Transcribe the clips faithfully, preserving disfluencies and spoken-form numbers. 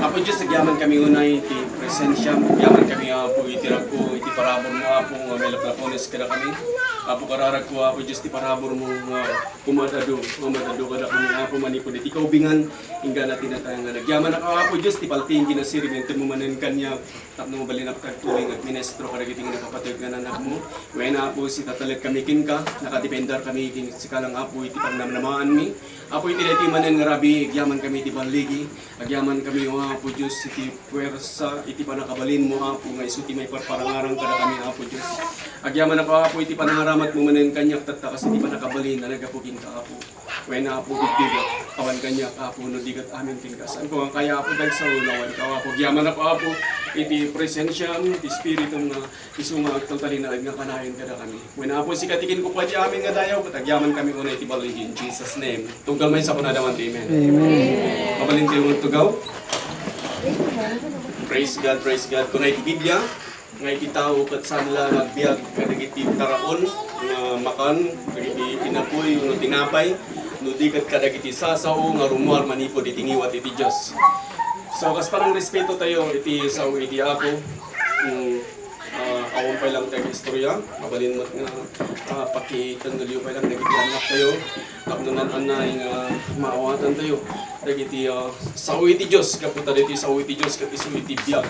Apo Dios, agyaman kami unay iti presensiam, agyaman kami, Apo, iti ragko, iti paraburmo, Apo, nga may laplapones kadakami. Apo, kararagko, Apo Dios, ti paraburmo nga kumadado, nga madado kadakami, Apo, manipud iti kaubingan, inggana ti nataengan. Agyaman, Apo Dios, ti paltiing kinasirib, inted mo manen kaniak, tapno mabalin a agtuloy nga agministro kadagiti nga napateg nga nanakmo. Wen, Apo, sitatalek kami kenka, nakadependar kami ken sika lang, Apo, iti pannamnamaanmi. Apo, iti daytoy manen nga rabii, agyaman kami iti balligi, agyaman kami, O Apo Dios, iti puwersa, iti pannakabalinmo, Apo, nga isu ti maiparparangarang kadakami, Apo Dios. Agyaman ako, Apo, iti panangaramatmo manen kaniak, tatta kas iti pannakabalin a naggapu kenka, Apo. Wen, Apo, bigbigak, awan kaniak, Apo, no di ket amin kenka. Saanko nga kaya, Apo, dagsa wenno awan ikaw, Apo. Agyaman ako, Apo, iti presensiam, iti Espiritum nga isu nga agtaltalinaed nga kanayon kadakami. Wen, Apo, sika ti kinkukua ti amin nga dayaw, ket agyaman kami unay iti balligi in Jesus' name. Tunggal maysa, kunada man ti amen. Amen. Mabalintayo nga agtugaw. Praise God, praise God. Kuna iti Biblia, nga iti tao ket saan la nga agbiag kadagiti taraon nga makan, dagiti inapuy wenno tinapay, no di ket kadagiti sasao nga rummuar manipud iti ngiwat iti Dios. So, kas panangrespeto tayo iti sao iti Apo, mm, ah, awan pay lang tayo istorya, mabalin met nga, ah, pakitenggelyo pay lang dagiti annak tayo, tapno naan-anay nga maawatantayo dagiti, ah, sao iti Dios, gapu ta dagiti sao iti Dios ket isu iti biag,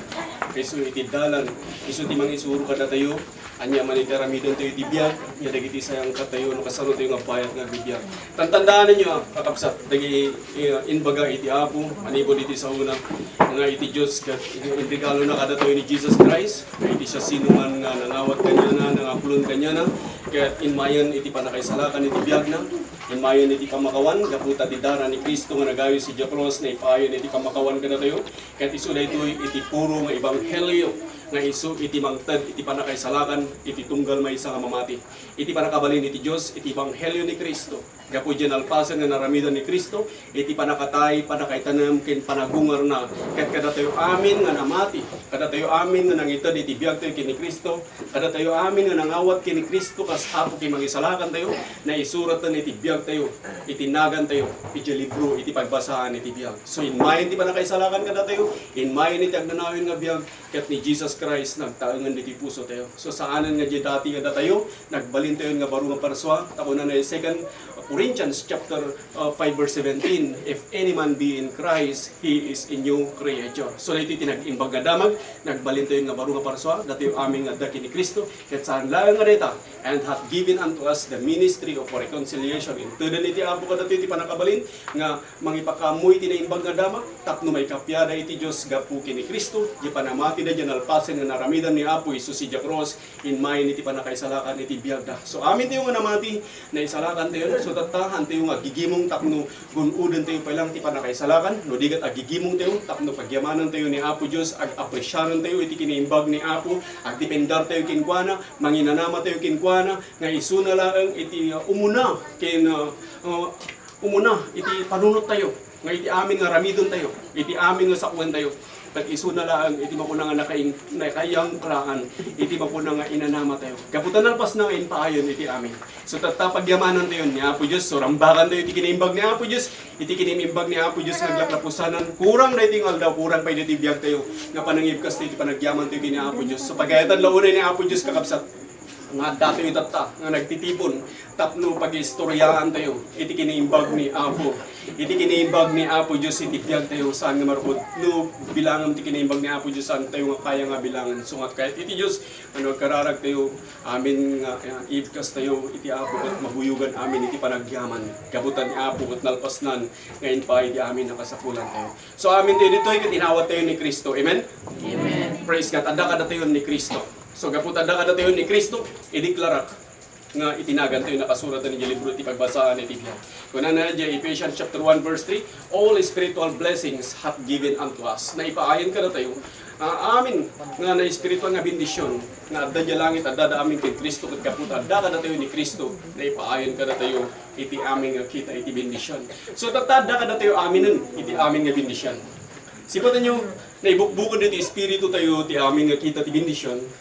isu iti dalan, isu ti mangisuro kadatayo ania man iti aramidantayo iti biag, nia dagiti sayangkatayo no kasano tayo nga bayat nga agbibiag. Tantandaananyo, ah, kakabsat, dagiti, ah, imbaga iti Apo, manipud iti saona, nga iti Dios ket inregalona kadatayo ni Jesus Christ, nga iti siasinoman nga nangawat kaniana, nangaplon kaniana, ket immayen iti pannakaisalakan iti biagna, immayen iti pammakawan, gapu ta ti dara ni Cristo nga nagayo sadiay a krus, naipayen iti pammakawan kadatayo, ket isu daytoy iti puro nga ebanghelio, nga isu iti mangted iti pannakaisalakan iti tunggal maysa nga mamati. Iti pannakabalin iti Dios, iti ebanghelio ni Cristo. Gapu diay nalpasen nga naramidan ni Cristo, iti pannakatay, pannakaitanem, ken panagungarna. Ket kadatayo amin nga namati, kadatayo amin nga nangited iti biagtayo ken ni Cristo, kadatayo amin nga nangawat ken ni Cristo kas Apo ken Mangisalakantayo, naisuraten iti biagtayo, iti nagantayo, idiay libro, iti pagbasaan iti biag. So, immayen ti pannakaisalakan kadatayo, immayen iti agnanayon nga biag, ket ni Jesus Christ nagtaengen ditoy pusotayo. So, saanen nga diay dati nga datayo, nagbalintayon nga baro nga parsua, ta kunana iti Second Corinthians chapter, uh, five verse seventeen, "If any man be in Christ, he is a new creature." So, daytoy ti nag-imbag nga damag, nagbalintayon nga baro nga parsua, datayo amin nga adda ken ni Cristo, ket saan laeng nga dayta, "And hath given unto us the ministry of reconciliation." Inteden iti Apo kadatayo ti pannakabalin nga mangipakaammo iti naimbag nga damag, tapno maikapiada iti Dios gapu ken ni Cristo, diay pannamatida diay nalpasen nga naramidan ni Apo Jesus idiay krus, immayen iti pannakaisalakan iti biagda. So, amintayo nga namati, naisalakantayo, so tatta, hantayo nga aggigimong tapno gun-odentayo pay lang ti pannakaisalakan, no di ket aggigimongtayo tapno pagyamanantayo ni Apo Dios, ag-apresiarantayo iti kinaimbag ni Apo, agdependartayo kenkuana, manginanamatayo kenkuana, nga isuna laeng iti, uh, umuna ken, uh, uh, umuna iti panunottayo, nga iti amin nga aramidentayo, iti amin nga sakuentayo, ket isuna laeng iti makuna nga nakaing-, nakayangkraan, iti makuna nga inanamatayo. Gapu ta nalpasna nga impaayen iti amin. So, tatta, pagyamanantayo ni Apo Dios, so, rambakantayo iti kinaimbag ni Apo Dios, iti kinaimbag ni Apo Dios nga aglaplapusanan. Kurang daytoy nga aldaw, kurang pay daytoy biagtayo, nga panangibkastayo iti panagyamantayo ken ni Apo Dios. So, pagayatan la unay ni Apo Dios, kakabsat, nga addatayo tatta, nga nagtitipon, tapno pagistoryaantayo iti kinaimbag ni Apo. Iti kinaimbag ni Apo Dios iti biagtayo, saan nga marupod no bilangan ti kinaimbag ni Apo Dios, saantayo nga kaya nga bilangan. Sungat kayat iti Dios, ano, agkararagtayo, amin nga, eh, ibkastayo iti Apo, ket mabuyogan amin iti panagyaman. Gapu ta ni Apo, ket nalpasnan nga impaay ti amin a kasapulantayo. So, amintayo ditoy, ket inawattayo ni Cristo. Amen? Amen. Praise God. Adda kadatayo ni Cristo. So, gapu ta adda kadatayo ni Cristo, idiklarak nga iti nagantayo nakasuratan iti libro ti pagbasaan iti biag. Kunana iti Ephesians chapter one verse three, "All spiritual blessings hath given unto us." Naipaayan kadatayo, ah, amin nga naespiritual nga bendisyon nga adda diay langit, adda da amin ken Cristo, ket gapu ta adda kadatayo ni Cristo, naipaayan kadatayo iti amin nga kita iti bendisyon. So, tatta, adda kadatayo aminen iti amin nga bendisyon. Sipatenyo, naibukbukod iti espiritu tayo ti amin nga kita ti bendisyon.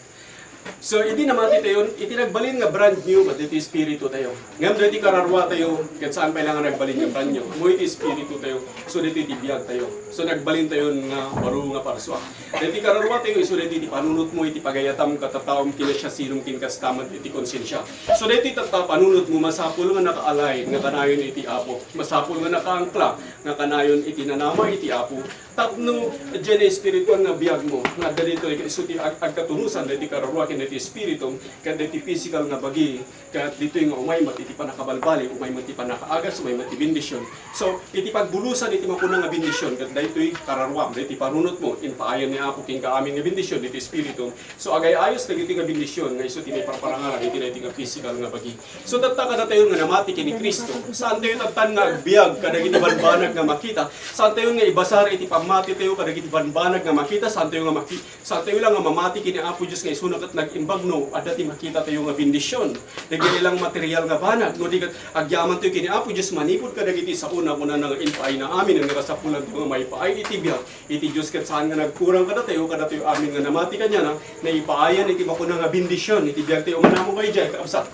So, idi namati tayo, iti nagbalin nga brand new, ket iti espiritu tayo. Ngem dagiti kararua tayo, ket saan pay la nga nagbalin nga brand new. Ammo iti espiritu tayo, so dagitoy iti biag tayo. So, nagbalin tayo nga baro nga parsua. Dagiti kararua tayo, isu dagitoy iti panunotmo, iti pagayatam, ket tattaom ken siasino ken kasta met iti konsensia. So, dagitoy tatta panunotmo, masapul nga naka-align nga kanayon iti Apo. Masapul nga nakaangkla nga kanayon iti nanama iti Apo. Tapno diay espirituan nga biagmo, nga adda ditoy, isu ti ag-, agkatunosan dagiti kararua ken dagiti espiritu, ken dagiti physical nga bagi, ket ditoy nga umay met iti pannakabalbaliw, umay met iti pannakaagas, umay met iti bendision. So, iti pagbulosan iti makuna nga bendision, ket daytoy kararuam, dagiti panunotmo, impaayan ni Apo kenka amin nga bendision, dagiti espiritu. So, agay-ayos dagiti nga bendision, nga isu ti maiparparangarang iti daytoy nga physical nga bagi. So, tatta kadatayo nga namati ken ni Cristo, saantayo tatta nga agbiag kadagiti banbanag nga makita, saantayo nga ibasar iti pammatitayo kadagiti banbanag nga makita, saantayo nga maki-, saantayo la nga mamati ken ni Apo Dios nga isuna ket nag-imbag no adda ti makitatayo nga bendision. Dagiti lang material nga banag, no di ket agyamantayo ken ni Apo Dios manipud kadagiti saona, kunana nga impaayna amin nga kasapulantayo nga maipaay iti biag iti Dios ket saan nga nagkurang kadatayo, kadatayo amin nga namati kaniana, naipaayan iti makuna nga bendision iti biagtayo. Umanamon kayo diay, kakabsat.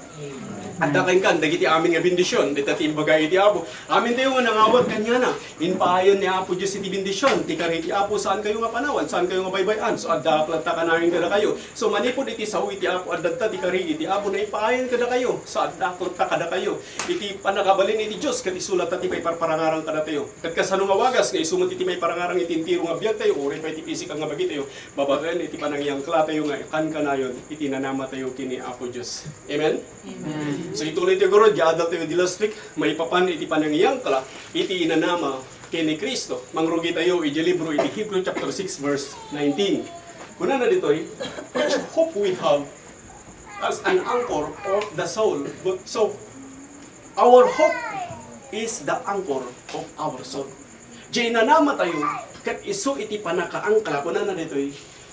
Adda kenkan dagiti amin nga bendision, dita ti imbaga iti Apo. Amintayo nga nangawat kaniana, impaayan ni Apo Dios iti bendision, ti kari ti Apo, saankayo nga panawan, saankayo nga baybay-an, so adda latta kanayon kadakayo. So manipud iti sao iti Apo, adda ti kari iti Apo, naipaayan kadakayo, so adda latta kadakayo. Iti pannakabalin iti Dios, ket isu latta ti maiparparangarang kadatayo. Ket kasano nga wagas nga isu met iti maiparangarang iti entero nga biagtayo, uray pay iti pisikal nga bagitayo, babaen iti panangiyangklatayo nga kankanayon iti nanamatayo ken ni Apo Dios. Amen? Amen. So, ituloy tayo, guro, diay adaltayo di last week, maipapan iti panangiyangkla iti inanama ken ni Cristo. Mangrugi tayo iti libro iti Hebrew chapter six, verse nineteen. Kunana ditoy, "Which hope we have as an anchor of the soul." But so, our hope is the anchor of our soul. Diay inanamatayo, ket isu iti pannakaangkla, kunana ditoy,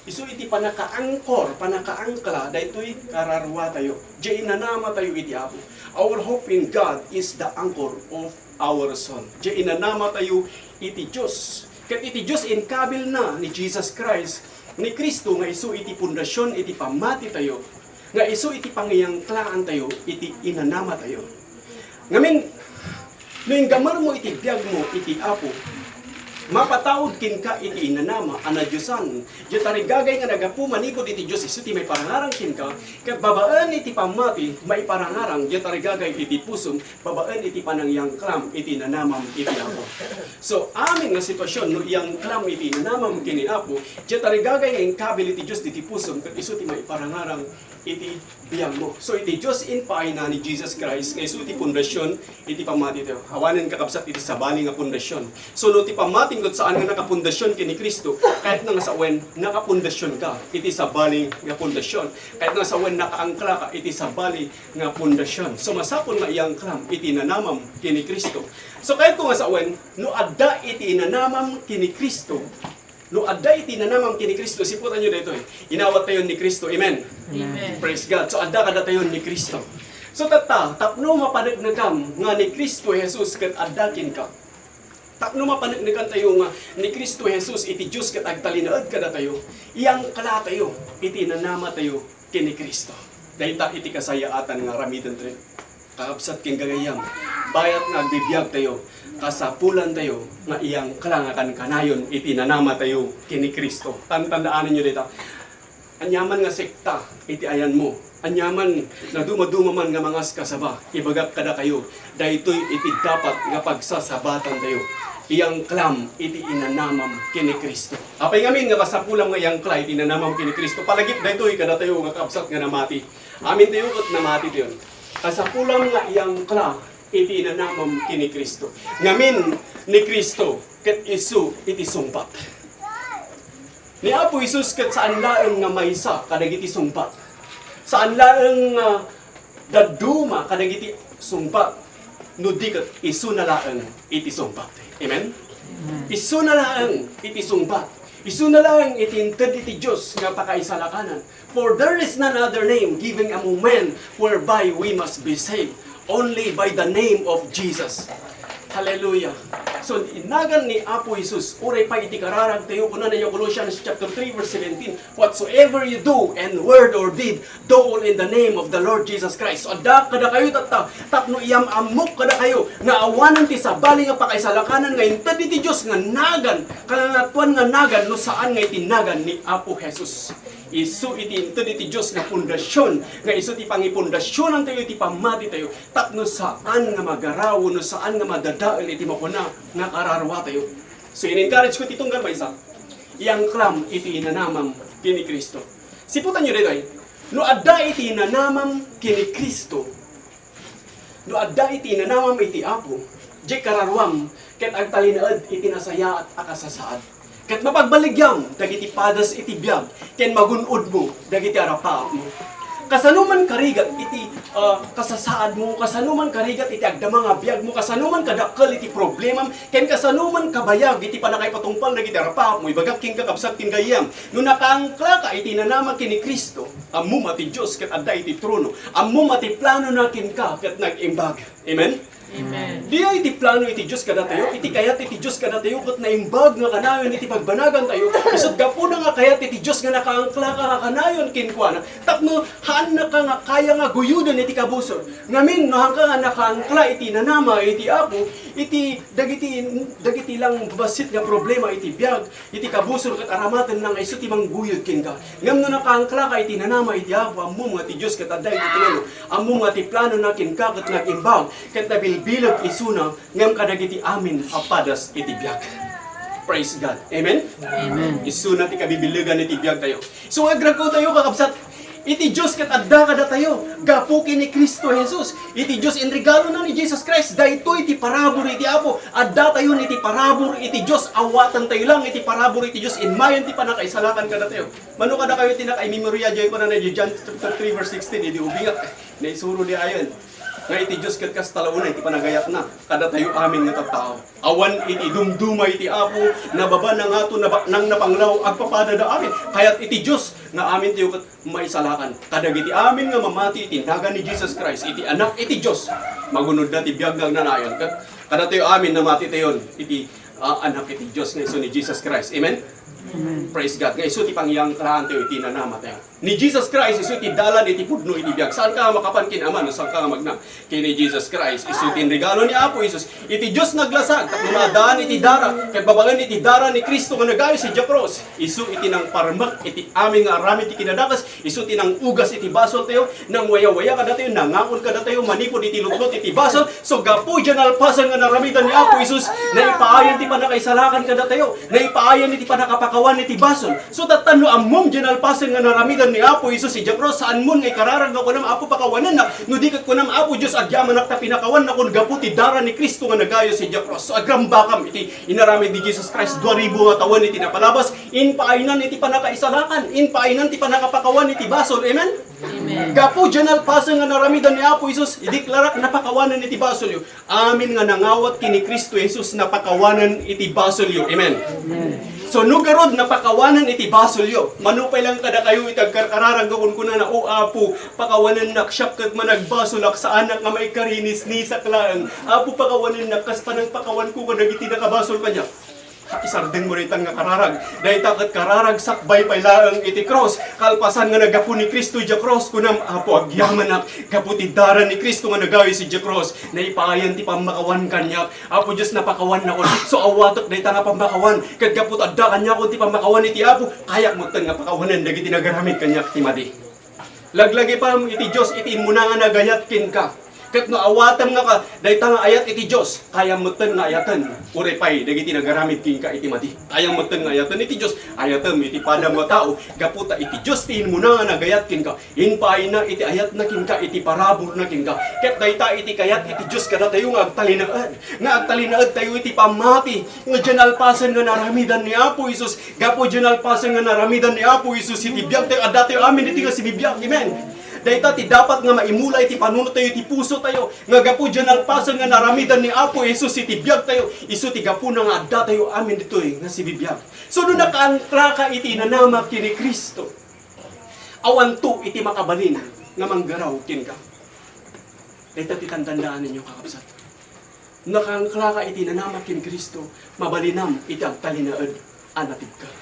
isu iti pannakaangkor, pannakaangkla, daytoy kararuatayo. Diay inanamatayo iti Apo. Our hope in God is the anchor of our soul. Diay inanamatayo iti Dios. Ket iti Dios inkabilna ni Jesus Christ, ni Cristo nga isu iti pundasion iti pammatitayo, nga isu iti pangiyangklaantayo iti inanamatayo. Ngamin, no inggamarmo iti biagmo iti Apo, mapataud kenka iti inanama a nadiosan. Diay tarigagay nga naggapu manipud iti Dios isu ti maiparangarang kenka, ket babaen iti pammati, maiparangarang diay tarigagay iti pusom, babaen iti panangiyangklam iti nanamam iti Apo. So, amin nga sitwasyon, no iyangklam iti nanamam ken ni Apo, diay tarigagay nga inkabil iti Dios diti pusom, ket isu ti maiparangarang iti biagmo. So, iti Dios inpaayna ni Jesus Christ, nga isu ti pundasion iti pammatitayo. Awanen, kakabsat, iti sabali nga pundasion. So, no ti pammatim ket saan nga nakapundasion ken ni Cristo, kayatna nga sawen, nakapundasionka iti sabali nga pundasion. Kayatna nga sawen, nakaangklaka iti sabali nga pundasion. So, masapul nga iyangklam iti nanamam ken ni Cristo. So, kayatko nga sawen, no adda iti nanamam ken ni Cristo, no adda iti nanamam ken ni Cristo, siputanyo daytoy. Inawattayo ni Cristo. Amen? Amen. Praise God. So, adda kadatayo ni Cristo. So, tatta, tapno mapaneknekam nga ni Cristo Jesus ket adda kenka. Tapno mapaneknekantayo nga ni Cristo Jesus iti Dios ket agtalinaed kadatayo, iyangklatayo iti nanamatayo ken ni Cristo. Dayta iti kasayaatan nga aramidentayo. Kakabsat ken gagayyem, bayat nga agbibiagtayo, kasapulantayo nga iyangkla nga kankanayon iti nanamatayo ken ni Cristo. Tantandaanenyo dayta. Aniaman nga sekta iti ayanmo, aniaman nadumaduma man nga mangaskasaba, ibagak kadakayo, daytoy iti dapat nga pagsasabatantayo. Iyangklam iti inanamam ken ni Cristo. Apay ngamin nga kasapulam nga iyangkla iti inanamam ken ni Cristo? Palagip daytoy kadatayo nga kakabsat nga namati. Amintayo ket namati tayon. Kasapulam nga iyangkla iti inanamam ken ni Cristo. Ngamin ni Cristo ket isu iti sungbat. Ni Apo Jesus ket saan laeng nga maysa kadagiti sungbat. Saan laeng nga dadduma kadagiti sungbat. No di ket isuna laeng iti sungbat. Amen? Isuna laeng iti sungbat. Isuna laeng iti inted iti Dios nga pakaisalakanan. For there is none other name given among men whereby we must be saved, only by the name of Jesus. Hallelujah. So, inagan ni Apo Jesus, uray pay iti kararag tayo, kunana iti Colossians chapter three, verse seventeen, "Whatsoever you do, in word or deed, do all in the name of the Lord Jesus Christ." So, adda kadakayo tatta, tapno iyam-ammok kadakayo, nga awanen ti sabali nga pakaisalakanan nga inted iti Dios nga nagan, kangangatuan nga nagan, no saan nga iti nagan ni Apo Jesus. Isu iti inted iti Dios nga pundasyon, nga isu ti pangipundasyonantayo iti pammatitayo, tapno saan nga magaraw, no saan nga madadael iti makuna nga kararua tayo. So, in-encourage ko ti tunggal maysa, iyangklam iti nanamam ken ni Cristo. Siputanyo daytoy, no adda iti nanamam ken ni Cristo, no adda iti nanamam iti Apo, diay kararuam ket agtalinaed iti nasayaat a kasasaad. Ket mapagbaligyam dagiti padas iti biag ken magun-odmo dagiti arapaapmo. Kasano man karigat iti, ah, kasasaadmo, kasano man karigat iti agdama nga biagmo, kasano man kadakkel iti problemam, ken kasano man kabayag iti pannakaipatungpal dagiti arapaapmo, ibagak kenka, kabsat ken gayyem, no nakaangklaka iti nanama ken ni Cristo, ammom a ti Dios ket adda iti trono, ammom a ti planona kenka ket nag-imbag. Amen? Amen. Diay iti plano iti Dios kadatayo, iti kayat iti Dios kadatayo ket naimbag nga kanayon iti pagbanagantayo. Isut' gapuna nga kayat iti Dios nga nakaangklaka nga kanayon kenkuana, tapno haannaka nga kaya nga guyuden iti kabusor. Ngamin, no haanka nga nakaangkla iti nanama iti Apo, iti dagiti, dagiti lang bassit nga problema iti biag, iti kabusor ket aramatenna nga isu ti mangguyod kenka. Ngem no nakaangklaka iti nanama iti Apo, ammom nga ti Dios ket adda iti trono, ammom nga ti planona kenka ket nag-imbag, ket nabilbileg isuna ngem kadagiti amin a padas iti biag. Praise God. Amen? Amen. Isuna ti kabibilegan iti biagtayo. So, agragko tayo, kakabsat, iti Dios ket adda kadatayo gapu ken ni Cristo Jesus. Iti Dios, inregalona ni Jesus Christ, daytoy ti parabur iti Apo. Addatayon iti parabur iti Dios, awatentayo lang iti parabur iti Dios, immayen ti pannakaisalakan kadatayo. Mano kadakayo ti nakaimemoriya diay kunana diay John chapter three verse sixteen, idi ubingak, naisuro diayen nga iti Dios ket kasta la unay ti panagayatna kadatayo amin nga tattao. Awan iti dumduma iti Apo, nababa, nangato, nabaknang, napanglaw, agpapadada amin. Kayat iti Dios nga amintayo ket maisalakan kadagiti amin nga mamati iti nagan ni Jesus Christ, iti Anak iti Dios. Magunodda ti biag nga agnanayon ket kadatayo amin namatitayon iti, ah, Anak iti Dios nga isu ni Jesus Christ. Amen? Amen. Praise God. Nga isu ti pangyangklaantayo iti nanamatayo. Ni Jesus Christ, isu ti dalan iti pudno iti biag. Saanka nga makapan ken Ama no saanka nga magna ken ni Jesus Christ. Isu ti inregalo ni Apo Jesus. Iti Dios naglasag, tapno maadaan iti dara, ket babaen iti dara ni Cristo nga nagayo sadiay krus. Isu iti nangparmek iti amin nga aramid ti kinadakes, isu ti nangugas iti basoltayo, nangwayawaya kadatayo, nangaon kadatayo, manipud iti lutlut iti basol. So, gapu diay nalpasen nga naramidan ni Apo Jesus, naipaayan ti pannakaisalakan kadatayo, naipaayan iti pannakapakawan iti basol. So, tatta no ammom diay nalpasen nga naramidan ni Apo Jesus idiay krus, saanmon nga ikararag nga kunam, "Apo, pakawanennak." No di ket kunam, "Apo Dios, agyamanak ta pinakawannakon gapu ti dara ni Cristo nga nagayo sadiay krus." So, agrambakam iti inaramid ni Jesus Christ, dua ribu nga tawen iti napalabas, impaaynan iti pannakaisalakan, impaaynan ti pannakapakawan iti basol. Amen? Amen. Gapu diay nalpasen nga naramidan ni Apo Jesus, idiklarak napakawanen iti basolyo. Amin nga nangawat ken ni Cristo Jesus, napakawanen iti basolyo. Amen. Amen. So, no garud napakawanen iti basolyo, mano pay lang kadakayo iti agkarkararag nga kunkunana, "O Apo, pakawanennak, siak ket managbasolak, saanak nga maikarinisnisak laeng. Apo, pakawanennak kas panangpakawanko kadagiti nakabasol kaniak." Isardengmo daytan nga kararag. Dayta ket kararag sakbay pay laeng iti krus. Kalpasan nga naggapu ni Cristo idiay krus, kunam, "Apo, agyamanak gapu ti dara ni Cristo nga nagayo sadiay krus. Naipaayan ti pammakawan kaniak. Apo Dios, napakawannakon. So, awatek dayta nga pammakawan. Ket gapu ta adda kaniakon ti pammakawan iti Apo, kayak metten nga pakawanen dagiti nagaramid kaniak ti madi." Laglagipem iti Dios iti immuna nga nagayat kenka. Ket no awatem nga ka, dayta nga ayat iti Dios, kayam metten nga ayaten, uray pay dagiti nagaramid kenka iti madi. Kayam metten nga ayaten iti Dios, ayatem iti padam nga tao, gapu ta iti Dios ti immuna nga nagayat kenka. Impaayna iti ayatna kenka, iti paraburna kenka. Ket dayta iti kayat iti Dios kadatayo nga agtalinaed, nga agtalinaedtayo iti pammati, nga diay nalpasen nga naramidan ni Apo Jesus. Gapu diay nalpasen nga naramidan ni Apo Jesus iti biagtayo, addatayo amin ditoy nga sibibiag. Amen. Dayta ti dapat nga maimula iti panunottayo, iti pusotayo, nga gapu diay nalpasen nga naramidan ni Apo Jesus iti biagtayo, isu ti gapuna nga addatayo amin ditoy nga sibibiag. So, no nakaangklaka iti nanama ken ni Cristo, awanto iti makabalin nga manggaraw kenka. Dayta ti tandandaanenyo, kakabsat. Nakaangklaka iti nanama ken Cristo, mabalinam iti agtalinaed a natibker.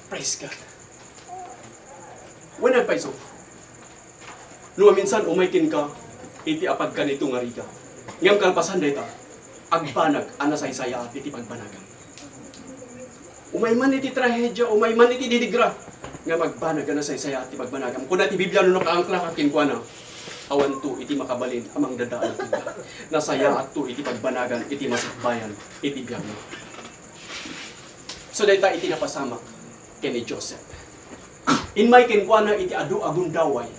Praise God. Wen agpayso, no maminsan umay kenka iti apagkanito nga rigat, ngem kalpasan dayta, agbanag a nasaysayaat iti pagbanagam. Umay man iti trahedia, umay man iti didigra, ngem agbanag a nasaysayaat ti pagbanagam. Kuna ti Biblia, no nakaangklaka kenkuana, awanto iti makabalin a mangdadael kenka. Nasayaatto iti pagbanagam iti masakbayan iti biagmo. So, dayta iti napasamak ken ni Joseph. Immay kenkuana iti adu a gundaway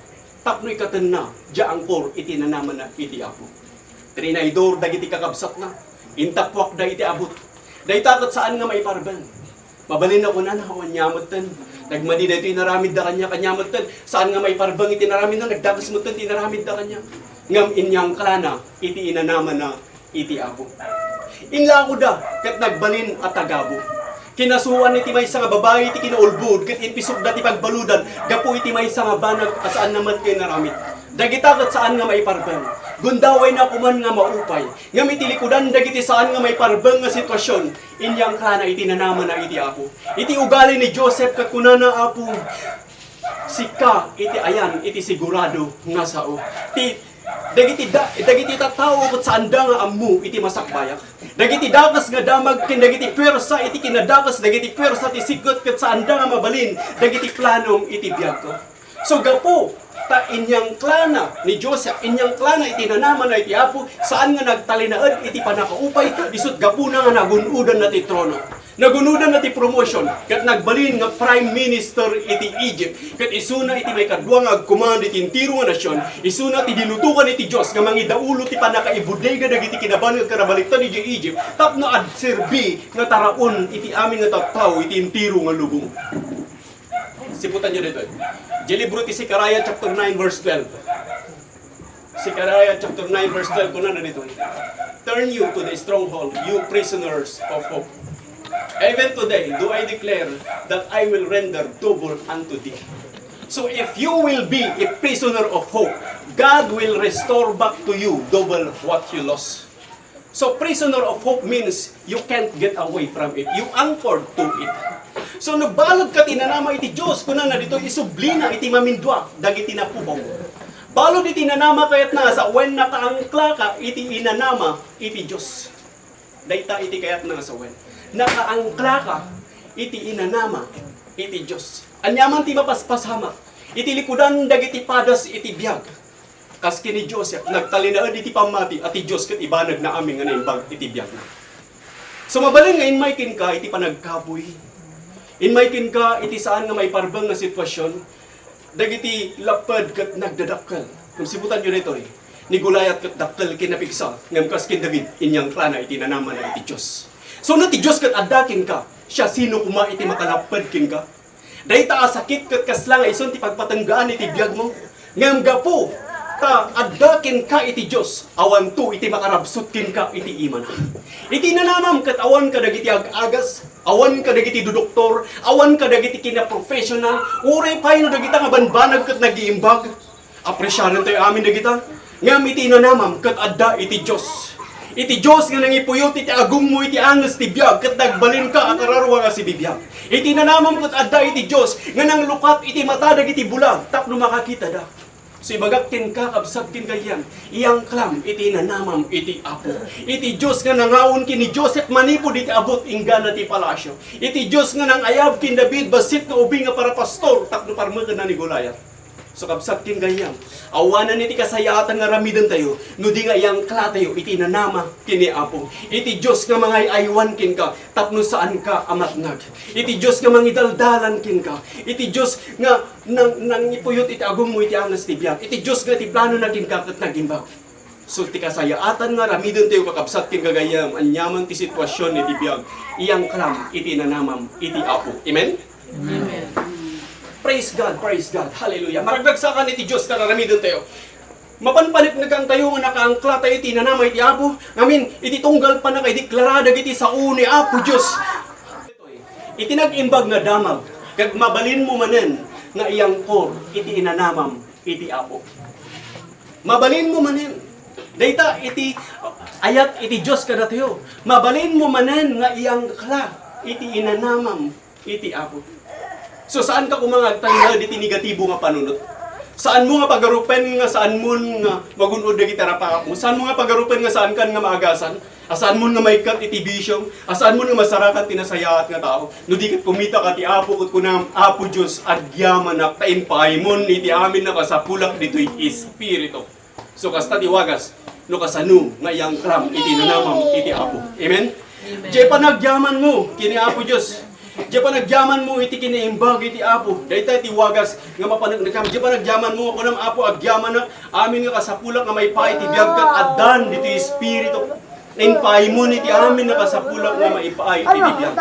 tapno ikatenna diay angkor iti nanamana iti Apo. Trinaydor dagiti kakabsatna, intappuakda iti abut. Dayta ket saan nga maiparbeng. Mabalin a kunana, "O, ania metten, nagmadi daytoy inaramidda kaniak, ania metten, saan nga maiparbeng iti inaramidna, nagdakes metten ti inaramidda kaniak." Ngem inyangklana iti inanamana iti Apo. Inlakoda ket nagbalin a tagabu. Kinasuan iti maysa nga babai ti kinaulbod ket impisokda ti pagbaludan gapu iti maysa nga banag a saanna met nga inaramid. Dagita ket saan nga maiparbeng. Gundawayna koman nga maupay. Ngem iti likudan dagiti saan nga maiparbeng nga sitwasion, inyangklana iti nanamana iti Apo. Iti ugali ni Joseph ket kunana, "Apo, sika iti ayan iti sigurado nga sao." Ti, dagiti da-, dagiti tattao ket saanda nga ammo iti masakbayak. Dagiti dakes nga damag ken dagiti puwersa iti kinadakes dagiti puwersa ti sirkut ket saanda nga mabalin dagiti planom iti biagko. So, gapu ta inyangklana ni Joseph, inyangklana iti nanamana iti Apo, saan nga nagtalinaed iti pannakaupay, isut' gapuna nga nagun-odanna ti trono. Nagun-odanna ti promotion, ket nagbalin nga prime minister iti Egypt. Ket isuna iti maikadua nga agcommand iti entero nga nasion, isuna ti dinutokan iti Dios nga mangidaulo ti pannakaibodega dagiti kinabanag ken nabaliktad idiay Egypt tapno agserbi nga taraon iti amin nga tattao iti entero nga lubong. Siputanyo daytoy. Diay libro ti Zechariah chapter nine verse twelve. Zechariah chapter nine verse twelve, kunana ditoy, "Turn you to the stronghold, you prisoners of hope. Even today do I declare that I will render double unto thee." So if you will be a prisoner of hope, God will restore back to you double what you lost. So, prisoner of hope means you can't get away from it. You anchored to it. So, nabalud ket inanama iti Dios, kunana ditoy, isublina iti mamindua dagiti napukaw. Balud iti inanama kayatna a sawen, nakaangklaka iti inanama iti Dios. Dayta iti kayatna a sawen. Nakaangklaka iti inanama iti Dios. Ania man ti mapaspasamak iti likudan dagiti padas iti biag. Kas ken ni Joseph, nagtalinaed iti pammati a ti Dios ket ibanagna amin nga naimbag iti biagna. So, mabalin nga immay kenka iti panagkabuy. Immay kenka iti saan nga maiparbeng nga sitwasion. Dagiti lapped ket nagdadakkel. Ngem siputanyo daytoy, ni Goliath ket dakkel ken napigsa, ngem kas ken David, inyangklana iti nanamana iti Dios. So, no ti Dios ket adda kenka, siasino koma iti makalapped kenka? Dayta a sakit ket kasla nga isun ti pagpatenggaan iti biagmo. Ngem gapu ta adda kenka iti Dios, awanto iti makarabsut kenka iti imana. Iti nanamam ket awan kadagiti ag-agas, awan kadagiti dudoktor, awan kadagiti kinaprofessional, uray pay no dagita nga banbanag ket nagiimbag. Apresiarentayo amin dagita. Ngem iti inanamam ket adda iti Dios. Iti Dios nga nangipuyot iti agummo iti anges ti biag ket nagbalinka a kararua nga sibibiag. Iti inanamam ket adda iti Dios nga nanglukat iti mata dagiti bulag tapno makakitada. So, ibagak kenka, kabsat ken gayyem, iyangklam iti inanamam iti Apo. Iti Dios nga nangaon ken ni Joseph manipud iti abut inggana ti palasio. Iti Dios nga nangayab ken David bassit nga ubing nga parapastor tapno parmekenna ni Goliath. So, kabsat ken gayyem, awanen iti kasayaatan nga aramidentayo, no di nga iyangklatayo iti nanama ken ni Apo. Iti Dios nga mangay-aywan kenka tapno saanka a matnag. Iti Dios nga mangidaldalan kenka. Iti Dios nga nang-, nangipuyot iti agummo iti anges ti biag. Iti Dios nga ti planona kenka ket nagimbag. So, ti kasayaatan nga aramidentayo, kakabsat ken gagayyem, aniaman ti situasion iti biag, iyangklam iti nanamam iti Apo. Amen? Amen. Praise God, praise God. Hallelujah. Maragdagsakan iti Dios ta aramidentayo. Mapanpaneknekantayo nga nakaangklatayo iti nanama iti Apo. Ngamin, iti tunggal pannakaideklara dagiti sao ni Apo Dios. Iti nag-imbag nga damag, ket mabalinmo manen nga iyangkor iti inanamam iti Apo. Mabalinmo manen. Dayta iti ayat iti Dios kadatayo. Mabalinmo manen nga iangkla iti inanamam iti Apo. So, saanka koma nga agtangngad iti negatibo nga panunot. Saanmo nga pagarupen nga saanmon nga magun-od dagiti rapakapmo. Saanmo nga pagarupen nga saankan nga maagasan. A saanmon nga maikkat iti bisio. A saanmon nga masarakan ti nasayaat nga tao. No di ket kumitaka ti Apo ket kunam, "Apo Dios, agyamanak ta impaymon iti amin a kasapulak ditoy espiritu." So, kasta ti wagas, no kasano nga iangklam iti nanamam iti Apo. Amen? Amen. Diay panagyamanmo ken ni Apo Dios. Diay panagyamanmo iti kinaimbag iti Apo. Dayta ti wagas nga mapaneknekam. Diay panagyamanmo nga kunam, "Apo, agyamanak amin nga kasapulak nga maipaay ti biag ket addan ditoy espiritu." Impaymon iti amin a kasapulak nga maipaay iti biag.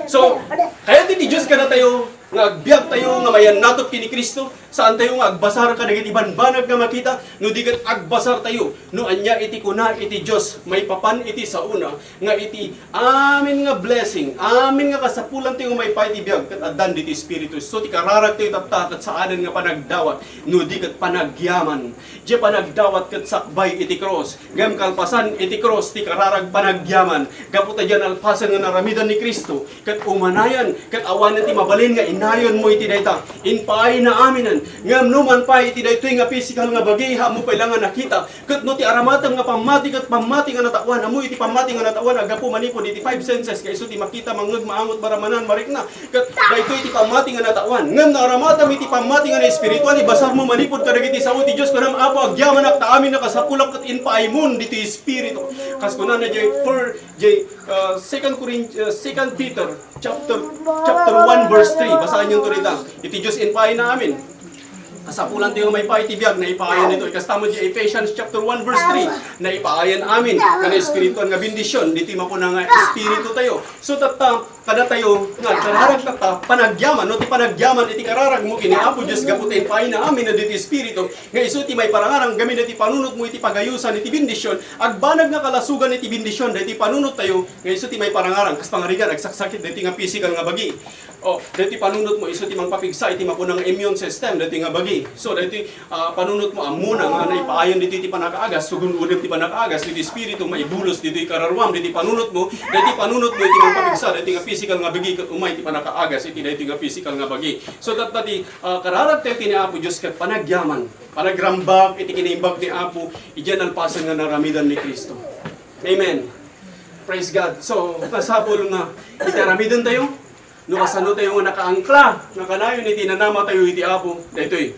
So, kayat iti Dios kadatayo nga agbiagtayo nga mayannatot ken ni Cristo, saantayo nga agbasar kadagiti banbanag nga makita, no di ket agbasartayo no ania iti kuna iti Dios maipapan iti saona, nga iti amin nga blessing, amin nga kasapulantayo nga maipaay iti biag, ket addan ditoy Espiritu. So, ti kararagtayo tatta, ket saanen nga panagdawat, no di ket panagyaman. Diay panagdawat ket sakbay iti krus. Ngem kalpasan iti krus ti kararag panagyaman. Gapu ta diay nalpasen nga naramidan ni Cristo, ket umanayan, ket awanen ti mabalin nga inayonmo iti dayta. Impaayna aminen. Ngem numan pay iti daytoy nga pisikal nga bagi, ammo pay la nga nakita. Ket no ti aramatem nga pammati ket pammati nga natawan, ammo iti pammati nga natawan, aggapu manipud iti five senses, nga isu ti makita, mangngeg, maangot, maramanan, marikna. Ket daytoy ti pammati nga natawan. Ngem naaramatam iti pammati nga naespirituan, ibasarmo manipud kadagiti sao ti Dios, kunam, "Apo, agyamanak ta amin a kasapulak ket impaymon ditoy Espiritu." Kas kunana diay fir-, diay, uh, Second Corin-, uh, Second Peter chapter, chapter one verse three. Basaanyon to dita. Iti Dios impaayna amin. Kasapulantayo nga maipaay ti biag, naipaay ditoy. Kasta met diay Ephesians chapter one verse three, naipaay amin nga naespirituan nga bendision, ditoy makuna nga espiritu tayo. So, tatta, kadatayo nga agkararag tatta, panagyaman, no, ti panagyaman iti kararagmo ken ni Apo Dios gapu ta impaayna amin ditoy espiritu, nga isu ti maiparangarang gamin iti panunotmo iti pagayosan iti bendision, agbanag nga kalasogan iti bendision, daytoy panunottayo, nga isu ti maiparangarang, kas pangarigan, agsaksakit, daytoy nga pisikal nga bagi. Oh, daytoy panunotmo, isu ti mangpapigsa iti makuna nga immune system, daytoy nga bagi. So, daytoy, ah, panunotmo, ammona nga naipaayan ditoy ti pannakaagas, so gun-odem ti pannakaagas, ditoy espiritu, maibulos, ditoy kararuam, ditoy panunotmo, daytoy panunotmo, iti mangpapigsa, daytoy nga pisikal nga bagi, ket umay ti pannakaagas, iti daytoy nga pisikal nga bagi. So, tatta ti, ah, kararag tayo iti ni Apo Dios ket panagyaman, panagrambak iti kinaimbag ni Apo, idiay nalpasen nga naramidan ni Cristo. Amen. Praise God. So, masapul nga iti aramiden tayo, no kasano tayo nga nakaangkla, nga kanayon iti nanama tayo iti Apo, daytoy.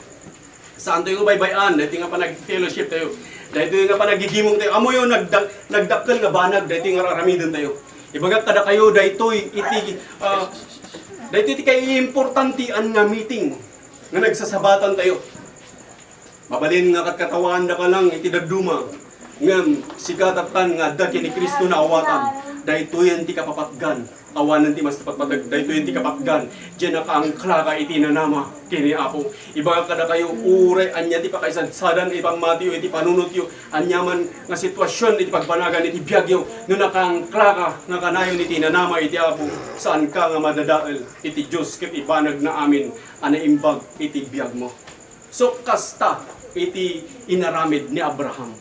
Saan tayo nga baybay-an, daytoy nga panag-fellowship tayo. Daytoy nga panagigimong tayo. Amoyo, nagda-, nagdakkel nga banag, daytoy nga aramiden tayo. Ibagak kadakayo, daytoy iti, ah, daytoy ti kaiimportantian nga meeting nga nagsasabatan tayo. Mabalin nga katkatawaandaka lang iti dadduma, ngem sika tattan nga adda ken ni Cristo naawatam. Daytoyen ti kapapatgan. Awanen ti mas patpateg, daytoyen ti kapatgan. Diay nakaangklaka iti nanama ken ni Apo. Ibagak kadakayo, uray ania ti pakaisadsadan iti pammatiyo, iti panunotyo, ania man nga situasion iti pagbanagan iti biagyo, no nakaangklaka nga kanayon iti nanama iti Apo, saanka nga madadael iti Dios ket ibanagna amin a naimbag iti biagmo. So, kasta iti inaramid ni Abraham.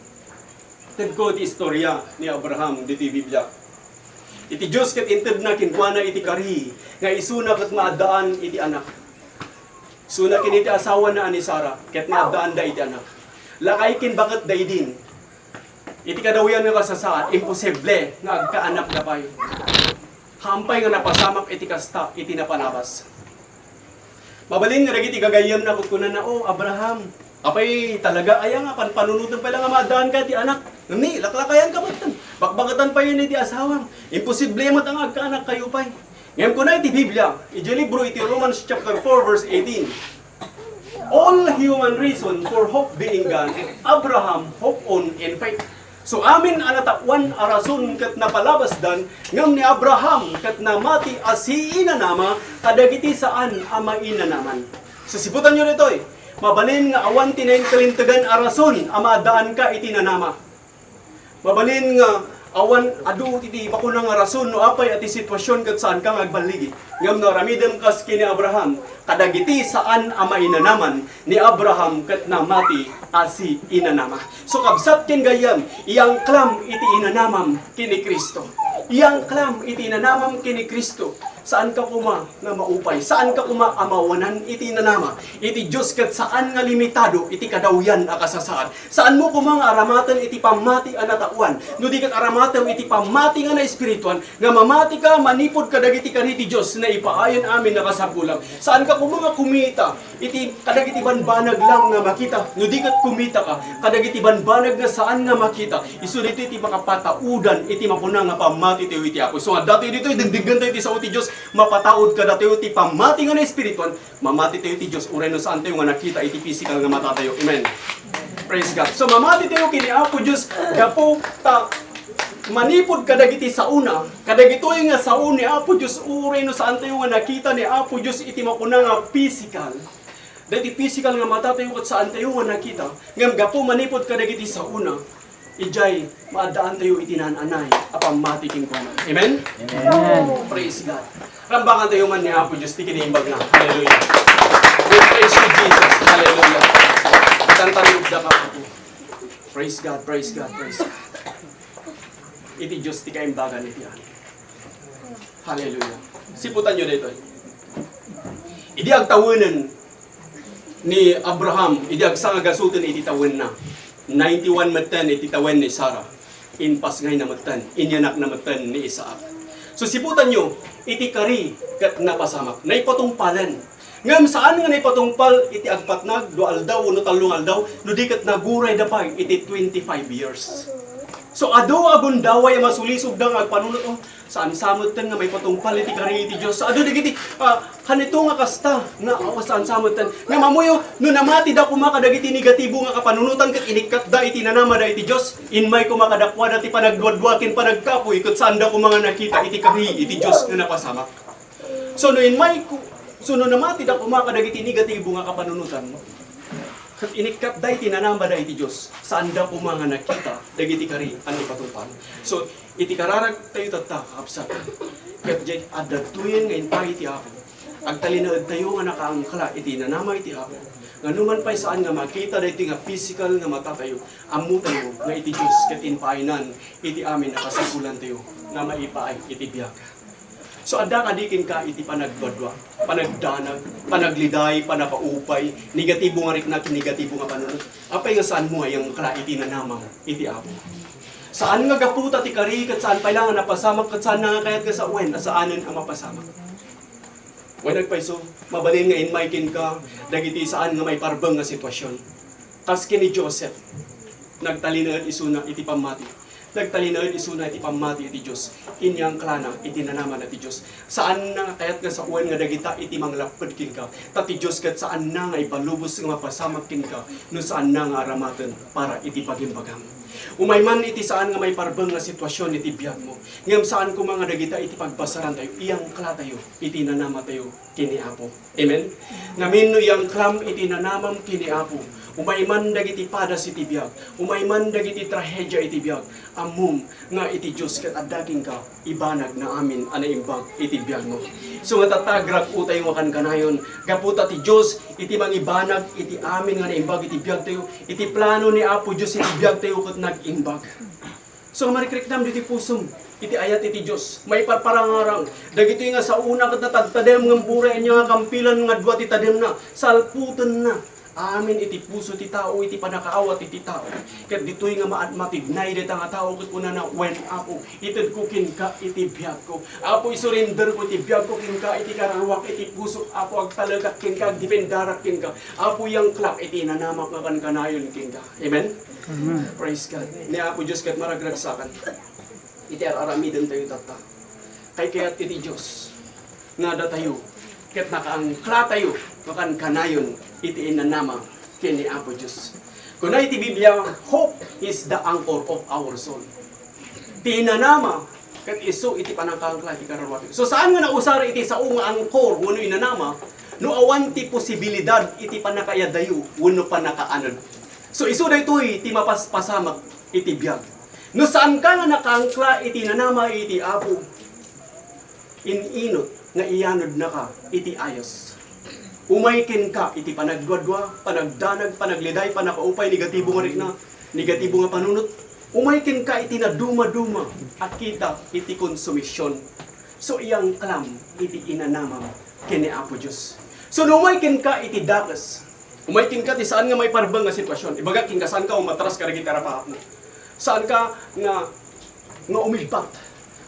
Tedko ti istorya ni Abraham ditoy Biblia. Iti Dios ket intedna kenkuana iti kari nga isuna ket maaddaan iti anak. Isuna ken iti asawana a ni Sara ket maaddaanda iti anak. Lakay ken baketda idin. Iti kadawian nga kasasaad, imposible nga agkaanakda pay. Hampay nga napasamak iti kasta iti napalabas. Mabalin nga dagiti gagayyemna ket kunana, "O Abraham, apay talaga aya nga panpanunoten pay la nga maaddaanka ti anak? Ngem ni, laklakayanka metten. Bakbaketan pay iti asawam. Imposible met nga agkaanakkayo pay." Ngem kuna iti Biblia, iti libro iti Romans chapter four verse eighteen, "All human reason for hope being gone, Abraham hope on in faith." So, amin a nataoan a rason ket napalabasdan, ngem ni Abraham ket namati a siinanama kadagiti saan a mainanaman. So, siputanyo ditoy, mabalin nga awan ti nainkalintegan a rason a maaddaanka iti nanama. Mabalin nga Awan adu iti makuna nga rason no apay a ti sitwasion ket saanka nga agballigi. Ngem no aramidem kas ken ni Abraham, kadagiti saan a mainanaman ni Abraham ket namati a siinanama. So, kabsat ken gayyem, iyangklam iti inanamam ken ni Cristo. Iyangklam iti inanamam ken ni Cristo. Saanka koma nga maupay. Saanka koma a mawanan iti inanama iti Dios ket saan nga limitado iti kadawyan a kasasaad. Saanmo koma nga aramaten iti pammati a nataoan, no di ket aramatem iti pammati nga naespirituan, nga mamatika manipud kadagiti kari ti Dios nga ipaayan amin a kasapulam. Saanka koma nga kumita iti kadagiti banbanag lang nga makita, no di ket kumitaka kadagiti banbanag nga saan nga makita. Isu ditoy ti makapataudan iti makuna nga pammati tayo iti Apo. So, adda tayo ditoy, dengdenggen tayo ti sao ti Dios, mapataud kadatayo ti pammati nga naespirituan, mamati tayo ti Dios, uray no saan tayo nga nakita iti physical nga mata tayo. Amen. Praise God. So, mamati tayo ken ni Apo Dios, gapu ta manipud kadagiti saona, kadagitoy nga sao ni Apo Dios, uray no saan tayo nga nakita ni Apo Dios iti makuna nga physical. Dagiti physical nga mata tayo ket saan tayo nga nakita, ngem gapu manipud kadagiti saona, idiay maaddaan tayo iti naan-anay a pammati kenkuana. Amen? Amen. Praise God. Rambangan tayo man ni Apo Dios ti kinaimbagna. Hallelujah. We praise you, Jesus. Hallelujah. Itan tayo da ka, Apo. Praise God, praise God, praise God. Iti Dios ti kaimbagan iti amin. Hallelujah. Siputan yo daytoy. Idi agtawenen ni Abraham, idi agsangagasoten iti tawenna, ninety-one metten iti tawen ni Sara. Impasngayna metten, inyanakna metten ni Isaac. So, siputan yo, iti kari ket napasamak. Naipatungpalen. Ngem saan nga naipatungpal iti agpatnag, dua aldaw wenno tallo nga aldaw, no di ket nagurayda pay iti twenty-five years. So, adu a gundaway a masulisogda nga agpanunot, "Oh, saan sa metten nga maipatungpal iti kari iti Dios." Adu dagiti, ah, kanito nga kasta nga, "Oh, saan sa metten." Ngem ammoyo, no namatida koma kadagiti negatibo nga kapanunotan ket inikkatda iti nanamada iti Dios, inmay koma kadakuada ti panagduadua ken panagkapuy ket saanda koma nga nakita iti kari iti Dios nga napasamak. So, no inmay ku-, so, no namatida koma kadagiti negatibo nga kapanunotan, ket inikkatda iti nanamada iti Dios, saanda koma nga nakita dagiti kari a naipatungpal. So, iti kararag tayo tatta, kakabsat, ket diay adda tuyen nga impay iti Apo. Agtalinaed tayo nga nakaangkla iti nanama iti Apo. Nga numan pay saan nga makita daytoy nga physical nga mata tayo, ammo tayo nga iti Dios ket impaaynan iti amin a kasapulan tayo nga maipaay iti biag. So, adda kadi kenka iti panagduadua, panagdanag, panagliday, panakaupay, negatibo nga rikna ken negatibo nga panunot? Apay nga saanmo a iyangkla iti nanamam iti Apo? Saan nga gapu ta ti kari ket saan pay la nga napasamak ket saan nga kayat nga sawen a saanen a mapasamak? Wen agpayso, mabalin nga inmay kenka dagiti saan nga maiparbeng nga sitwasion. Kas ken ni Joseph, nagtalinaed isuna iti pammati. Nagtalinaed isuna iti pammati iti Dios. Inyangklana iti nanamana ti Dios. Saanna nga kayat nga sawen nga dagita iti manglapped kenka. Ta ti Dios ket saanna nga ipalubos nga mapasamak kenka no saanna nga aramaten para iti bagimbagam. Umay man iti saan nga maiparbeng nga sitwasion iti biagmo. Ngem saan koma nga dagita iti pagbasaran tayo, iyangkla tayo iti nanama tayo ken ni Apo. Amen? Ngamin no iyangklam iti nanamam ken ni Apo, umay man dagiti padas iti biag, umay man dagiti trahedia iti biag, ammom nga iti Dios ket adda kenka ibanag nga amin a naimbag iti biagmo. So nga tattagrak, o tayo nga kankanayon, gapu ta ti Dios iti mangibanag iti amin nga naimbag iti biag tayo, iti plano ni Apo Dios iti biag tayo ket nag-imbag. So, marikriknam ditoy pusom iti ayat iti Dios. Maiparparangarang. Dagitoy nga saona ket natadtadem ngem uray ania nga kampilan nga dua ti tademna, salputenna. Amin iti puso ti tao iti panakaawat iti tao. Ket ditoy nga maad-, matignay dayta nga tao ket kunana, "Wen, Apo, itedko kenka iti biagko. Apo, isurenderko iti biagko kenka iti kararuak iti puso. Apo, agtalekak kenka, agdependarak kenka. Apo, iyangklak iti nanamak nga kankanayon kenka." Amen? Amen. Praise God. Ni Apo Dios ket maragragsakan. Iti ar-aramiden tayo tatta. Kay kayat iti Dios nga datayo ket nakaangkla tayo makankanayon iti inanama ken ni Apo Dios. Kuna iti Biblia, "Hope is the anchor of our soul." Ti inanama ket isu iti panangkaangkla iti kararuaten. So, saan nga nausar iti sao nga angkor wenno inanama no awan ti posibilidad iti pannakaiyadayo wenno pannakaanad. So, isu daytoy ti mapaspasamak iti biag. No saanka nga nakaangkla iti nanama iti Apo, in-inut nga iyanodnaka iti ayos. Umay kenka iti panagduadua, panagdanag, panagliday, pannakaupay, negatibo nga rikna, negatibo nga panunot. Umay kenka iti nadumaduma a kita iti konsumision. So, iyangklam iti inanamam ken ni Apo Dios. So, no umay kenka iti dakes, umay kenka ti saan nga maiparbeng nga sitwasyon. Ibagak kenka, saanka umatras kadagiti arapahapmo. Saanka nga, nga umibbat.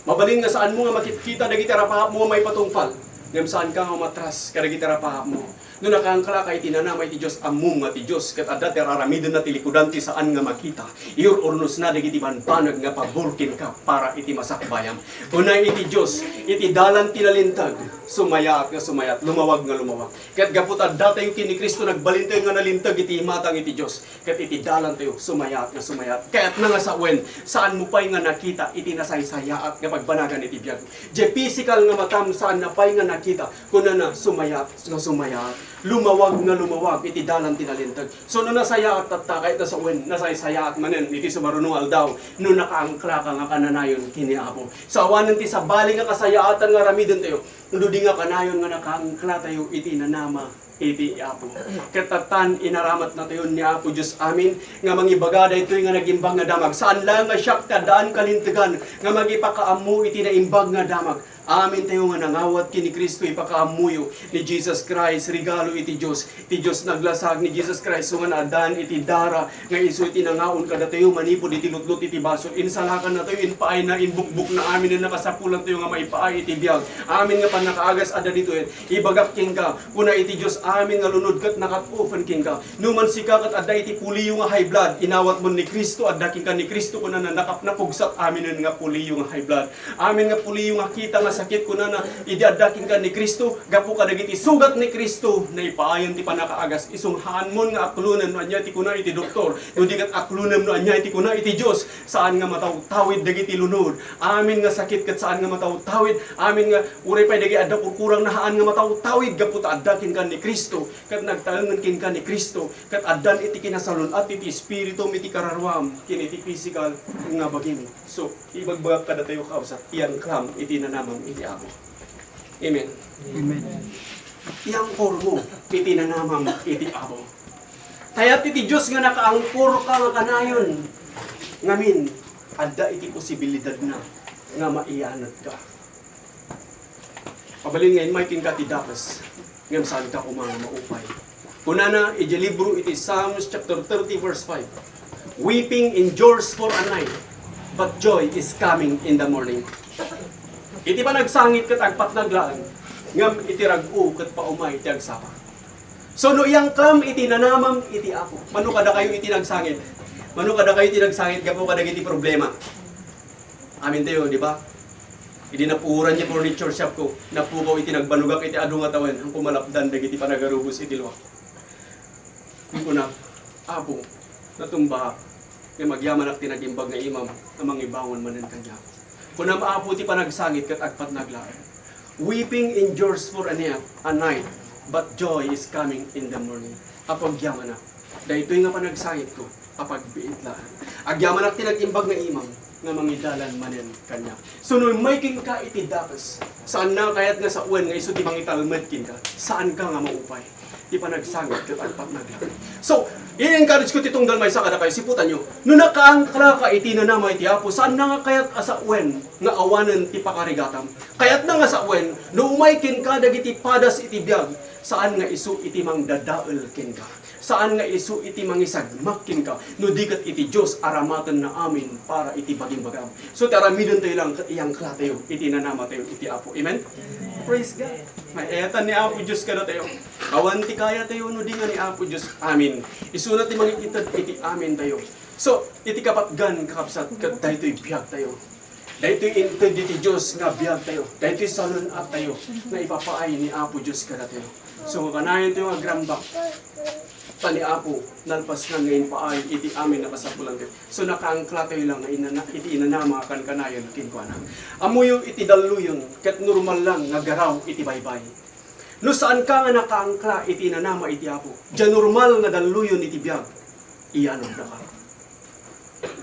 Mabalin nga saanmo nga makitkita dagiti arapahapmo nga maipatungpal. Ngem saanka nga umatras kadagiti arapahapmo. No nakaangklaka iti nanama iti Dios, ammom nga ti Dios, ket adda ti ar-aramidenna ti likudan ti saan nga makita. Iur-urnosna dagiti bambanag nga pabor kenka para iti masakbayam. Kuna iti Dios, iti dalan ti nalinteg, sumayaat nga sumayaat, lumawag nga lumawag. Ket gapu ta adda tayo ken ni Cristo, nagbalintayo nga nalinteg iti imatang iti Dios. Ket iti dalan tayo, sumayaat nga sumayaat. Kayatna nga sawen, saanmo pay nga nakita iti nasaysayaat nga pagbanagan iti biag. Diay pisikal nga matam, saanna pay nga nakita, kunana, sumayaat nga sumayaat. Lumawag nga lumawag iti dalan ti nalinteg. So, no nasayaat tatta, kayatna sawen, nasaysayaat manen iti sumaruno nga aldaw, no nakaangklaka nga kananayon ken ni Apo. So, awanen ti sabali nga kasayaatan nga aramiden tayo, no di nga kanayon nga nakaangkla tayo iti nanama iti Apo. Ket tattan, inaramatnatayon ni Apo Dios amin nga mangibaga daytoy nga nagimbag nga damag. Saan laeng nga siak ti addaan kalintegan nga mangipakaammo iti naimbag nga damag. Amin tayo nga nangawat ken ni Cristo, ipakaammoyo ni Jesus Christ, regalo iti Dios. Ti Dios naglasag ni Jesus Christ, so nga naaddaan iti dara nga isu iti nangaon kadatayo manipud iti lutlut iti basol. Insalakannatayo, inpaayna, inbukbokna, amin nga nakasapulantayo nga maipaay iti biag. Amin nga pannakaagas adda ditoy. Ibagak kenka, kuna iti Dios, amin nga lunod ket nakat-open kenka. Numan sika ket adda iti puliyo nga high blood, inawatmon ni Cristo, adda kenka ni Cristo, kunana, nakap-, napugsat aminen nga puliyo nga high blood. Amin nga puliyo nga kita nga sakit, kunana, idi adda kenka ni Cristo, gapu kadagiti sugat ni Cristo, naipaayan ti pannakaagas. Isu nga haanmon nga aklonen no ania ti kuna iti doktor, no di ket aklonem no ania ti kuna iti Dios. Saan nga matawtawid dagiti lunod. Amin nga sakit ket saan nga matawtawid. Amin nga uray pay dagiti adda kurkurang na haan nga matawtawid gapu ta adda kenka ni Cristo, ket nagtaengen kenka ni Cristo, ket addan iti kinasalun-at iti espiritum iti kararuam ken iti pisikal nga bagim. So, ibagbagak kadatayo, kakabsat, iyangklam iti nanamam iti Apo. Amen. Amen. Iyangkormo iti nanamam iti Apo. Kayat iti Dios nga nakaangkorka nga kanayon. Ngamin, adda iti posibilidadna nga maiyanodka. Mabalin nga immay kenka ti dakes, ngem saanka koma nga maupay. Kunana iti libro iti Psalms chapter thirty, verse five, "Weeping endures for a night, but joy is coming in the morning." Iti panagsangit ket agpatnag laeng, ngem iti rag-o ket paumay ti agsapa. So, no iyangklam iti nanamam iti Apo. Mano kadakayo iti nagsangit? Mano kadakayo iti nagsangit gapu kadagiti problema? Amin tayo, di ba? Idi napuoran ti furniture shop ko, napukaw iti nagbanogak iti adu nga tawen, haanko malapdan dagiti panagarubos iti luak. Kuna, "Apo, natumbaak, ngem agyamanak ti nagimbag nga imam a mangibangon manen kaniak." Kunam, Apo, ti panagsangit ket agpatnag laeng. "Weeping endures for a night, a night, but joy is coming in the morning." Apo, agyamanak. Daytoy nga panagsangitko, apagbiit laeng. Agyamanak ti nagimbag nga imam nga mangidalan manen kaniak. So, no immay kenka iti dakes, saanna kayat nga sawen nga isu ti mangitalmed kenka, saanka nga maupay. Ti panagsangit ket agpatnag laeng. So, i-encourage ko ti tunggal maysa kadakayo, siputanyo. No nakaangklaka iti nanama iti Apo, saanna nga kayat a sawen nga awanen ti pakarigatam. Kayatna nga sawen, no umay kenka dagiti padas iti biag, saan nga isu iti mangdadael kenka. Saan nga isu iti mangisagmak kenka. No di ket iti Dios, aramatenna amin para iti bagimbagam. So, ti aramidentayo lang ket iyangklatayo iti nanamatayo iti Apo. Amen? Praise God. Maetan ni Apo Dios kadatayo. Awan ti kayatayo no di nga ni Apo Dios. Amen. Isuna ti mangited iti amintayo. So, iti kapatgan, kakabsat, ket daytoy biagtayo. Daytoy inted iti Dios nga biagtayo. Daytoy salun-attayo nga ipapaay ni Apo Dios kadatayo. So, kanayon tayo nga agrambak. Ta ni Apo, nalpasna nga impaay iti amin a kasapulantayo. So, nakaangklatayo lang nga inana-, iti inanama a kankanayon kenkuana. Ammoyo iti dalluyon, ket normal lang nga garaw iti baybay. No saanka nga nakaangkla iti inanama iti Apo, diay normal nga dalluyon iti biag, iyanodnaka.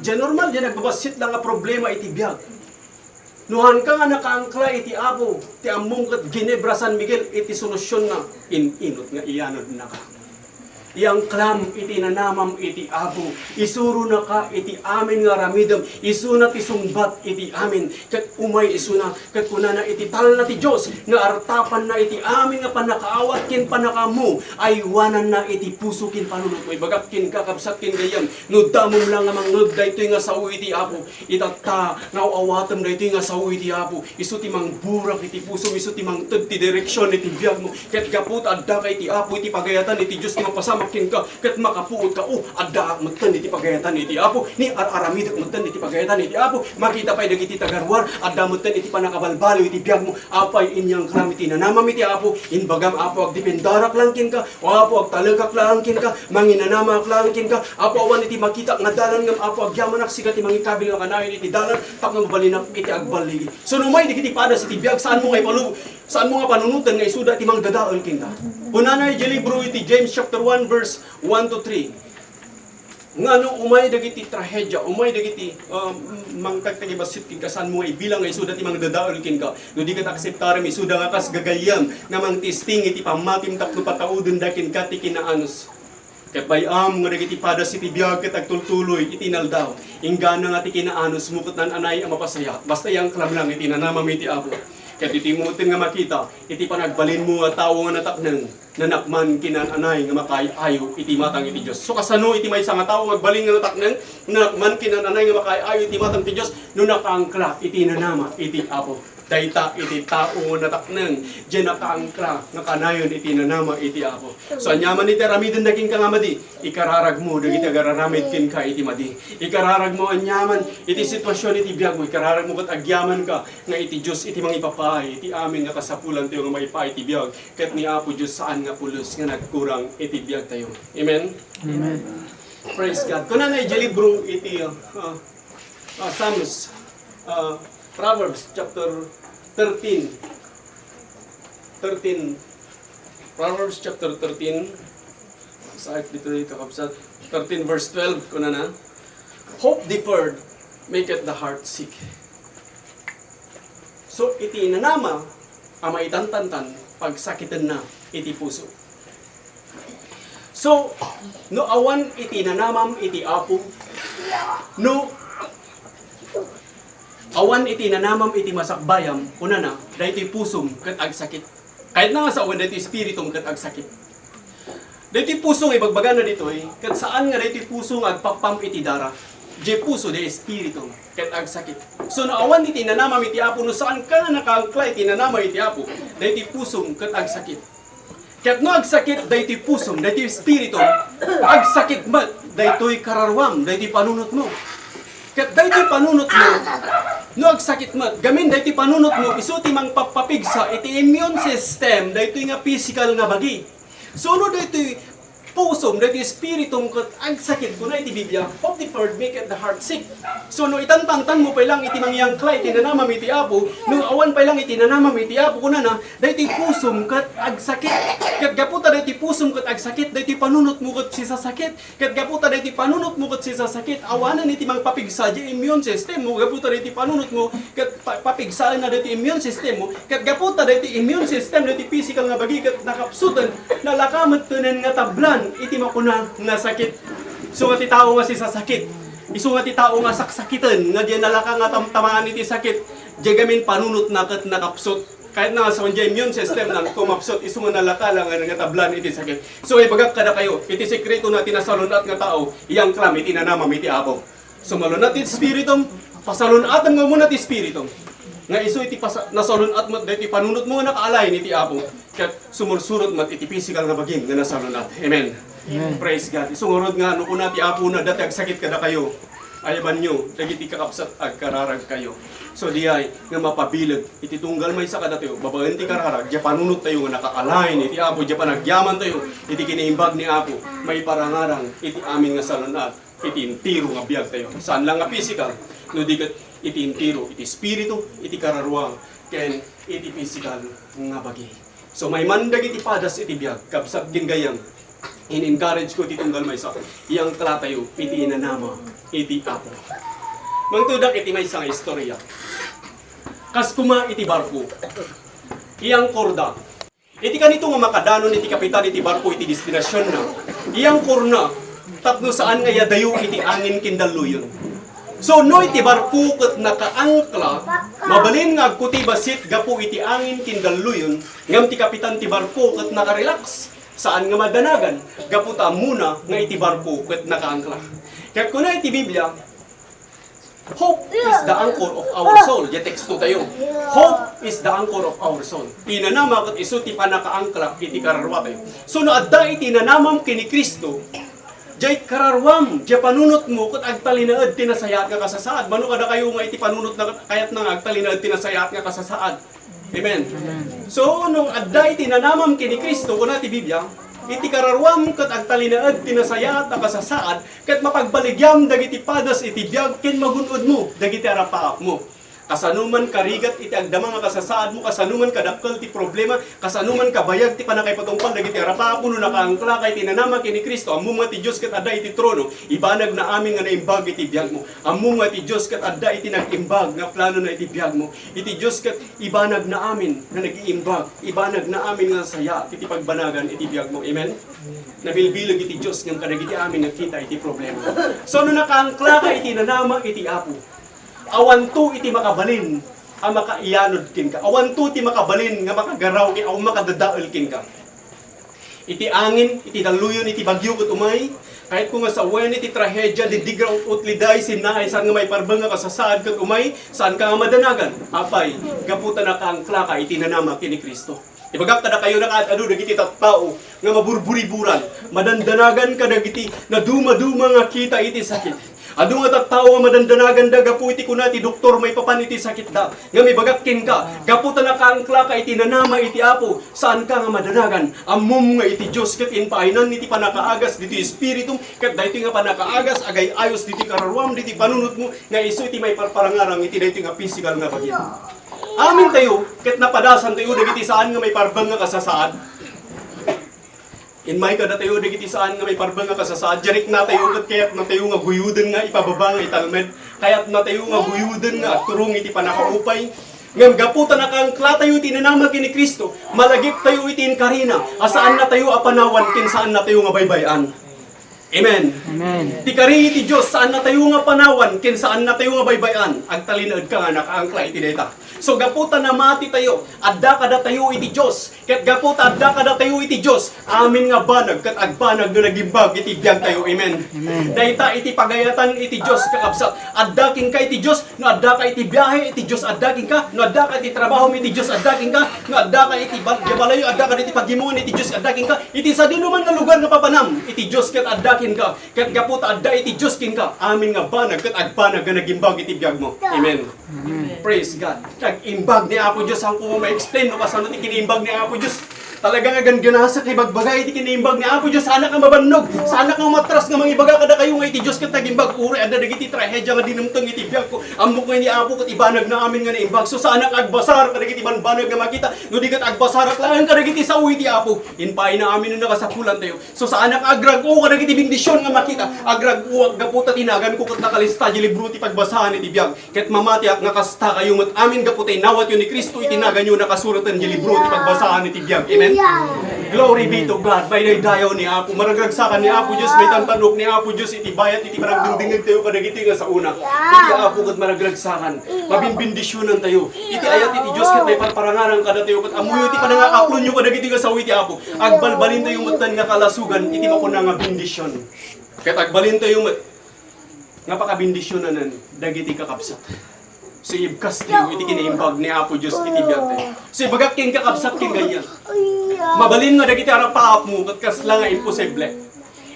Diay normal, diay nagbabassit la nga problema iti biag. No haanka nga nakaangkla iti Apo, ti ammom ket Ginebra San Miguel iti solusionna, in-inot nga iyanodnaka. Iangklam iti nanamam iti Apo, isuronaka iti amin nga aramidem, isuna ti sungbat iti amin, ket umay isuna, ket kunana iti talna ti Dios nga artapanna iti amin nga pannakaawat ken pannakaammo, aywananna iti puso ken panunotmo. Ibagak kenka, kabsat ken gayyem, no damom la nga mangngeg daytoy nga sao iti Apo, itatta nga aw-awatem daytoy nga sao iti Apo, isu ti mangburak iti pusom, isu ti mangted ti direksion iti biagmo. Ket gapu ta addaka iti Apo, iti pagayatan iti Dios ti mapasamak kenka, ket makapuotka, o, addaak metten iti pagayatan iti Apo, ni ar-aramidek metten iti pagayatan iti Apo. Makita pay dagiti tagaruar, adda metten iti pannakabalbaliw iti biagmo. Apay, inyangklam iti nanamam iti Apo, imbagam, Apo, agdependarak laeng kenka, o Apo, agtalekak laeng kenka, manginanamaak laeng kenka, Apo, awan iti makitak nga dalan ngem, Apo, agyamanak sika ti mangikabil nga kanayon iti dalan tapno mabalinak iti agballigi. So, no umay dagiti padas iti biag, saanmo nga ipalu-, saanmo nga panunoten nga isuda ti mangdadael kenka. Kunana idiay libro iti James chapter one, verse one to three. Nga no umay dagiti trahedia, umay dagiti, ah, mangtagtagibassit kenka, saanmo nga ibilang nga isuda ti mangdadael kenka. No di ket akseptarem isuda nga kas gagayyem nga mangtesting iti pammatim tapno pataudenda kenka ti kinaanus. Ket bay-am nga dagiti padas iti biag ket agtultuloy iti inaldaw. Inggana nga ti kinaanusmo ket naan-anay a mapasayaat. Basta iangklam lang iti nanamam iti Apo. Ket iti mo metten nga makita iti panagbalinmo nga tao nga natakneng, nanakman ken naan-anay nga makaay-ayo iti matang iti Dios. So, kasano iti maysa nga tao nga agbalin nga natakneng, nanakman ken naan-anay nga makaay-ayo iti matang ti Dios no nakaangkla iti nanama iti Apo? Dayta iti tao nga natakneng, diay nakaangkla nga kanayon iti nanama iti Apo. So, aniaman iti aramidenda kenka nga madi, ikararagmo dagiti agararamid kenka iti madi. Ikararagmo aniaman iti sitwasyon iti biagmo, ikararagmo ket agyamanka nga iti Dios iti mangipapaay iti amin nga kasapulantayo nga maipaay iti biag. Ket ni Apo Dios saan nga pulos nga nagkurang iti biagtayo. Amen? Amen. Praise God. Kunana idiay libro iti, uh, uh, Psalms, uh, Proverbs chapter thirteen. Thirteen. Proverbs chapter thirteen. Saek ditoy, kakabsat. Thirteen verse twelve, kunana, "Hope deferred maketh the heart sick." So, iti nanama a maitantantan, pagsakitenna iti puso. So, no awan iti nanamam iti Apo, no awan iti nanamam iti masakbayam, kunana, daytoy pusom ket agsakit. Kayatna nga sawen, daytoy espiritum ket agsakit. Daytoy puso nga ibagbagana ditoy, ket saan nga daytoy puso nga agpappam iti dara. Diay puso, diay espiritu, ket agsakit. So, no awan iti nanamam iti Apo, no saanka nga nakaangkla iti nanama iti Apo, daytoy pusom ket agsakit. Ket no agsakit daytoy pusom, daytoy espiritu, agsakit met daytoy kararuam, daytoy panunotmo. Ket daytoy panunotmo, no agsakit met, gamin daytoy panunotmo, isu ti mangpappapigsa iti immune system, daytoy nga physical nga bagi. So, no daytoy pusom, daytoy espiritum ket agsakit, kuna iti Biblia, "Hope deferred maketh the heart sick." So, no itantantanmo pay lang iti mangyangkla iti nanamam iti Apo, no awan pay lang iti nanamam iti Apo, kunana, daytoy pusom ket agsakit. Ket gapu ta daytoy pusom ket agsakit, daytoy panunotmo ket sisasakit. Ket gapu ta daytoy panunotmo ket sisasakit, awanen iti mangpapigsa diay immune system mo. Gapu ta daytoy panunotmo ket pa-, papigsaenna daytoy immune system mo. Ket gapu ta daytoy immune system, daytoy physical nga bagi ket nakapsuten, nalaka metten nga tablan iti makuna nga sakit. Isu nga ti tao nga sisasakit. Isu nga ti tao nga saksakiten, nga diay nalaka nga tamtamaan iti sakit. Diay gamin panunotna ket nakapsut. Kayatna nga sawen diay immune system na kumapsut, isu nga nalaka la nga, nga tablan iti sakit. So, ibagak kadakayo, iti sekreto na ti nasalun-at nga tao, iangklam iti nanamam iti Apo. So, malun-at ti espiritum, pasalun-atem nga umuna ti espiritum. Nga isu iti pasa-, nasalun-at met daytoy panunotmo nga nakaalain iti Apo. Ket sumursurot met iti physical nga bagim nga nasalun-at. Amen. Amen. Praise God. Isu ngarud nga, no kuna ti Apo na, dati agsakit kadakayo. Ayabanyo dagiti kakabsat, agkararagkayo. So, diay nga mapabileg iti tunggal maysa kadatayo, babaen ti kararag, diay panunottayo nga nakaalain iti Apo, diay panagyamantayo iti kinaimbag ni Apo, maiparangarang iti amin nga salun-at iti entero nga biagtayo. Saan lang nga pisikal, no di ket iti entero, iti espiritu, iti kararua, ken iti pisikal nga bagi. So, mayman dagiti padas iti biag, kabsat ken gayyem, In-encourage ko iti tunggal maysa, iyangklatayo iti inanama iti Apo. Mangtudak iti maysa nga istorya. Kas kuma iti barko, iyangkorda. Iti kanito nga makadanon iti kapitan iti barko iti destinasionna, iyangkorna tapno saan nga iyadayo iti angin ken dalluyon. So, no iti barko ket nakaangkla, mabalin nga agkuti bassit gapu iti angin ken dalluyon, ngem ti kapitan ti barko ket nakarelax, saan nga madanagan, gapu ta ammona nga iti barko ket nakaangkla. Ket kuna iti Biblia, "Hope is the anchor of our soul." Diay teksto tayo. "Hope is the anchor of our soul." Ti nanama ket isu ti pannakaangkla iti kararua tayo. So, no adda iti nanamam ken ni Cristo, diay kararuam, diay panunotmo, ket agtalinaed ti nasayaat nga kasasaad. Mano kadakayo nga iti panunotna ket kayatna nga agtalinaed ti nasayaat nga kasasaad? Amen. So, no adda iti nanamam ken ni Cristo, kuna ti Biblia, iti kararuam ket agtalinaed ti nasayaat a kasasaad, ket mapagbaligyam dagiti padas iti biag ken magun-odmo dagiti arapaapmo. Kasano man karigat iti agdama nga kasasaadmo, kasano man kadakkel ti problema, kasano man kabayag ti pannakaipatungpal dagiti arapaapmo, no nakaangklaka iti nanama ken ni Cristo, ammom nga ti Dios ket adda iti trono, ibanagna amin nga naimbag iti biagmo. Ammom nga ti Dios ket adda iti nag-imbag nga planona iti biagmo. Iti Dios ket ibanagna amin nga nag-iimbag, ibanagna amin nga sayaat iti pagbanagan iti biagmo. Amen? Nabilbileg iti Dios ngem kadagiti amin nga kita iti problema. So, no nakaangklaka iti nanama iti Apo, awanto iti makabalin a makaiyanod kenka. Awanto ti makabalin nga makagaraw ken, awan makadadael kenka. Iti angin, iti dalluyon, iti bagyo ket umay, kayatko nga sawen iti trahedia, diddigra, ut-utli, daysin naay saan nga maiparbeng nga kasasaad ket umay, saanka nga madanagan. Apay, gapu ta nakaangklaka iti nanama ken ni Cristo. Ibagak kadakayo, nakaad-adu dagiti tattao nga maburburiburan, madandanagan kadagiti nadumaduma nga kita iti sakit. Adu nga tattao nga madandanaganda gapu iti kuna ti doktor maipapan iti sakitda. Ngem ibagak kenka, gapu ta nakaangklaka iti nanama iti Apo, saanka nga madanagan. Ammom nga iti Dios ket impaaynan iti pannakaagas ditoy espiritum, ket daytoy nga pannakaagas agay-ayos ditoy kararuam, ditoy panunotmo, nga isu iti maiparparangarang iti daytoy nga pisikal nga bagim. Amintayo ket napadasantayo dagiti saan nga maiparbeng nga kasasaad. Immay kadatayo dagiti saan nga maiparbeng nga kasasaad, diay riknatayo ket kayatnatayo nga guyoden nga ipababa nga italmed. Kayatnatayo nga guyoden nga agturong iti pannakaupay. Ngem gapu ta nakaangklatayo iti nanama ken ni Cristo, malagiptayo iti inkarina a saannatayo a panawan ken saannatayo nga baybay-an. Amen. Amen. Ti kari iti Dios, saannatayo nga panawan ken saannatayo nga baybay-an. Agtalinaedka nga nakaangkla iti dayta. So, gapu ta namatitayo, adda kadatayo iti Dios. Ket gapu ta adda kadatayo iti Dios, amin nga banag ket agbanag nga nagimbag iti biagtayo. Amen. Amen. Dayta iti pagayatan iti Dios, kakabsat. Adda kenka iti Dios, no adda ka iti biahe, iti Dios adda kenka, no adda ka iti trabahom, iti Dios adda kenka, no adda ka iti bal-, balayo, adda ka iti pagimongan, iti Dios adda kenka, iti sadino man nga lugar nga papanam, iti Dios ket adda kenka. Ket gapu ta adda iti Dios kenka, amin nga banag ket agbanag nga nagimbag iti biagmo. Amen. Amen. Praise God. Nag-imbag ni Apo Dios, saan ko ma-explain no kasano ti kiniimbag ni Apo Dios. Talaga nga gangganasek nga ibagbaga iti kiniimbag ni Apo Dios. Saanak nga mabannog, saanak nga umatras nga mangibaga kadakayo nga iti Dios ket nagimbag. Uray adda dagiti trahedia nga dinumteng iti biagko, ammok nga ni Apo ket ibanagna amin nga naimbag. So, saanak agbasar kadagiti banbanag nga makita, no di ket agbasarak laeng kadagiti sao iti Apo. Impaayna amin no nakasapulantayo. So, saanak agrag-o kadagiti bendision nga makita. Agrag-o gapu ta ti naganko ket nakalista diay libro ti pagbasaan iti biag. Ket mamatiak nga kasta kayo met amin gapu ta inawatyo ni Cristo iti naganyo nakasuratan diay libro ti pagbasaan iti biag. Amen? Glory be to God. Maydaydayaw ni Apo. Maragragsakan ni Apo Dios. Maitantanok ni Apo Dios iti bayat iti panagdingdingegtayo kadagiti nga saona. Iti Apo ket maragragsakan. Mabinbendisionantayo. Iti ayat iti Dios ket maiparparangarang kadatayo ket ammoyo ti panangakaplonyo kadagiti nga sao iti Apo. Agbalbalintayo metten nga kalasogan iti makuna nga bendision. Ket agbalintayo met nga pakabendisionanan dagiti kakabsat. So, ibkastayo iti kinaimbag ni Apo Dios iti biagtayo. So, ibagak ken kakabsat ken gayam, mabalin nga dagiti arapaapmo ket kasla nga imposible.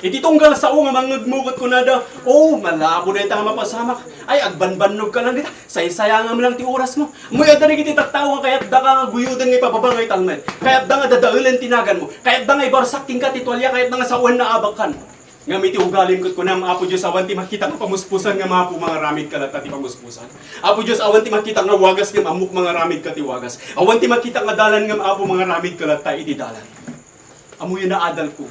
Iti tunggal sao nga mangngegmo ket kunada, "Oh, malabo dayta nga mapasamak. Ay, agbanbannogka lang dita. Saysayangam lang ti orasmo." Ammoyo, adda dagiti tattao nga kayatdaka nga guyoden nga ipababa nga italmed. Kayatda nga dadaelen ti naganmo. Kayatda nga ibarsak kenka ti tualia, kayatda nga sawen nga abakkan. Ngem iti ugalim ket kunam, "Apo Dios, awan ti makita nga pamuspusan nga maapo mangaramidka latta ti pamuspusan. Apo Dios, awan ti makita nga wagas ngem ammok mangaramidka ti wagas. Awan ti makita nga dalan ngem Apo mangaramidka latta iti dalan." Ammoyo, naadalko.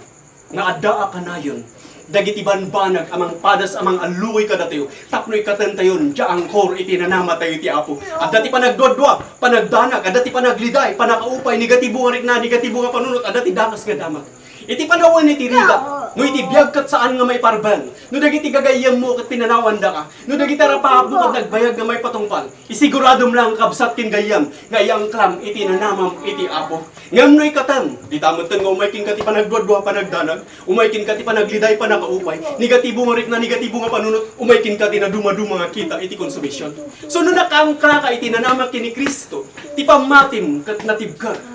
nga adda a kanayon dagiti banbanag a mangpadas a mangalluoy kadatayo tapno ikkatantayon ti angkor iti nanamatayo ti Apo. Adda ti panagduadua, panagdanag, adda ti panagliday, panakaupay, negatibo nga rikna, negatibo nga panunot, adda ti dakes nga damag. Iti panawen iti rigat, no iti biag ket saan nga maiparbeng, no dagiti gagayyemmo ket pinanawandaka, no dagiti arapaapmo ket nagbayag nga maipatungpal, isiguradom lang, kabsat ken gayyem, nga iyangklam iti nanamam iti Apo. Ngem no ikkatam, dita metten nga umay kenka ti panagduadua, panagdanag, umay kenka ti panagliday, panakaupay, negatibo nga rikna, negatibo nga panunot, umay kenka ti nadumaduma nga kita iti konsumision. So, no nakaangklaka iti nanama ken ni Cristo, ti pammatim ket natibker.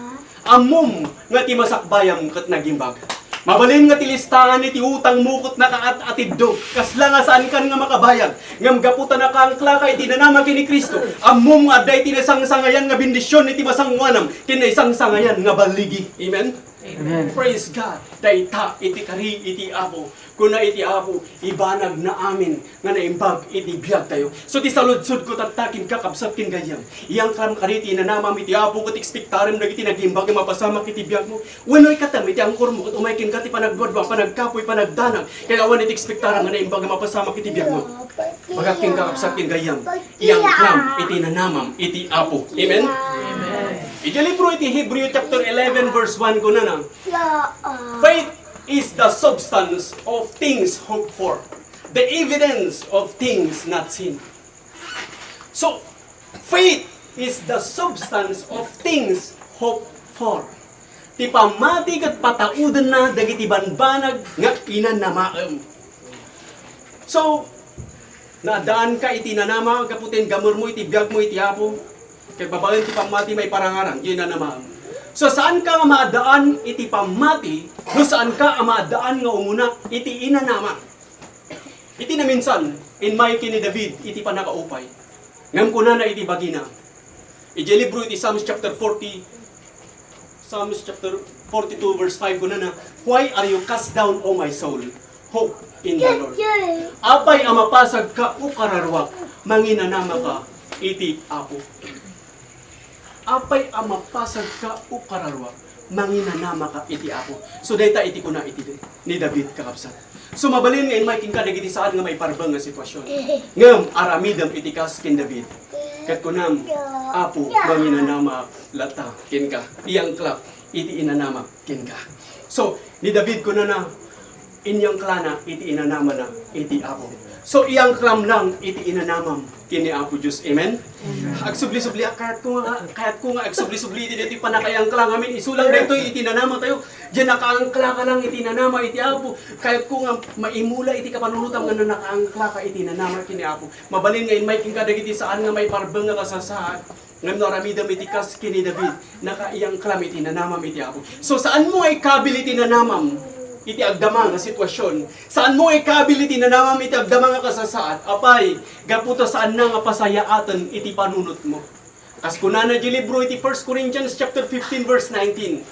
Ammom nga ti masakbayam ket nagimbag. Mabalin nga ti listahan iti utangmo ket nakaat-atiddo, kasla nga saankan nga makabayag. Ngem gapu ta nakaangklaka iti nanama ken ni Cristo, ammom nga adda iti naisangsangayan nga bendision iti masangoanam ken naisangsangayan nga balligi. Amen? Amen. Praise God. Dayta iti kari iti Apo. Kuna iti Apo, ibanagna amin nga naimbag iti biagtayo. So, ti saludsodko tatta ken kakabsat ken gayyem, iyangklam kadi ti nanamam iti Apo ket ekspektarem dagiti nagimbag nga mapasamak iti biagmo? Wenno ikkatam iti angkormo ket umay kenka ti panagduadua, panagkapuy, panagdanag, ket awan iti ekspektarem nga naimbag nga mapasamak iti biagmo? Bagak kenka, kabsat ken gayyem, iyangklam iti nanamam iti Apo. Amen? Amen. Iti libro iti Hebreo chapter eleven verse one kunana, "Faith is the substance of things hoped for, the evidence of things not seen." So, faith is the substance of things hoped for. Ti pammati ket pataudenna dagiti banbanag nga inanamaem. So, naaddaanka iti nanama gapu ta inggamermo iti biagmo iti Apo. Ket babaen ti pammati maiparangarang, diay nanamaem. So, saanka nga maadaan iti pammati no saanka a maadaan nga umuna iti inanama. Iti naminsan, immay ken ni David iti pannakaupay. Ngem kunana iti bagina, iti libro iti Psalms chapter forty, Psalms chapter forty-two verse five kunana, "Why are you cast down, O my soul? Hope in the Lord." Apay a mapasagka, o kararuak, manginanamaka iti Apo. Apay a mapasagka, o kararuak, manginanamaka iti Apo. So, dayta iti kuna iti ni David, kakabsat. So, mabalin nga immay kenka dagiti saan nga maiparbeng nga sitwasyon. Ngem, aramidem iti kas ken David. Ket kunam, "Apo, manginanamak latta kenka. Iyangklak iti inanamak kenka." So, ni David kunana, inyangklana iti inanamana iti Apo. So, iyangklam lang iti inanamam ken ni Apo Dios. Amen? Amen. Agsubli-subli, kayatko nga, kayatko nga agsubli-subli iti daytoy pannakaiyangkla, amen. Isu lang daytoy iti nanamatayo. Diay nakaangklaka lang iti nanama iti Apo. Kayatko nga maimula iti kapanunotam nga nakaangklaka iti nanama ken ni Apo. Mabalin nga immay kenka dagiti saan nga maiparbeng nga kasasaad. Ngem no aramidem iti kas ken ni David, nakaiyangklam iti nanamam iti Apo. So, saanmo nga ikabil iti nanamam iti agdama nga sitwasyon? Saanmo nga ikabil iti nanamam iti agdama nga kasasaad? Apay, gapu ta saanna nga pasayaaten iti panunotmo. Kas kunana iti libro iti First Corinthians chapter fifteen, verse nineteen,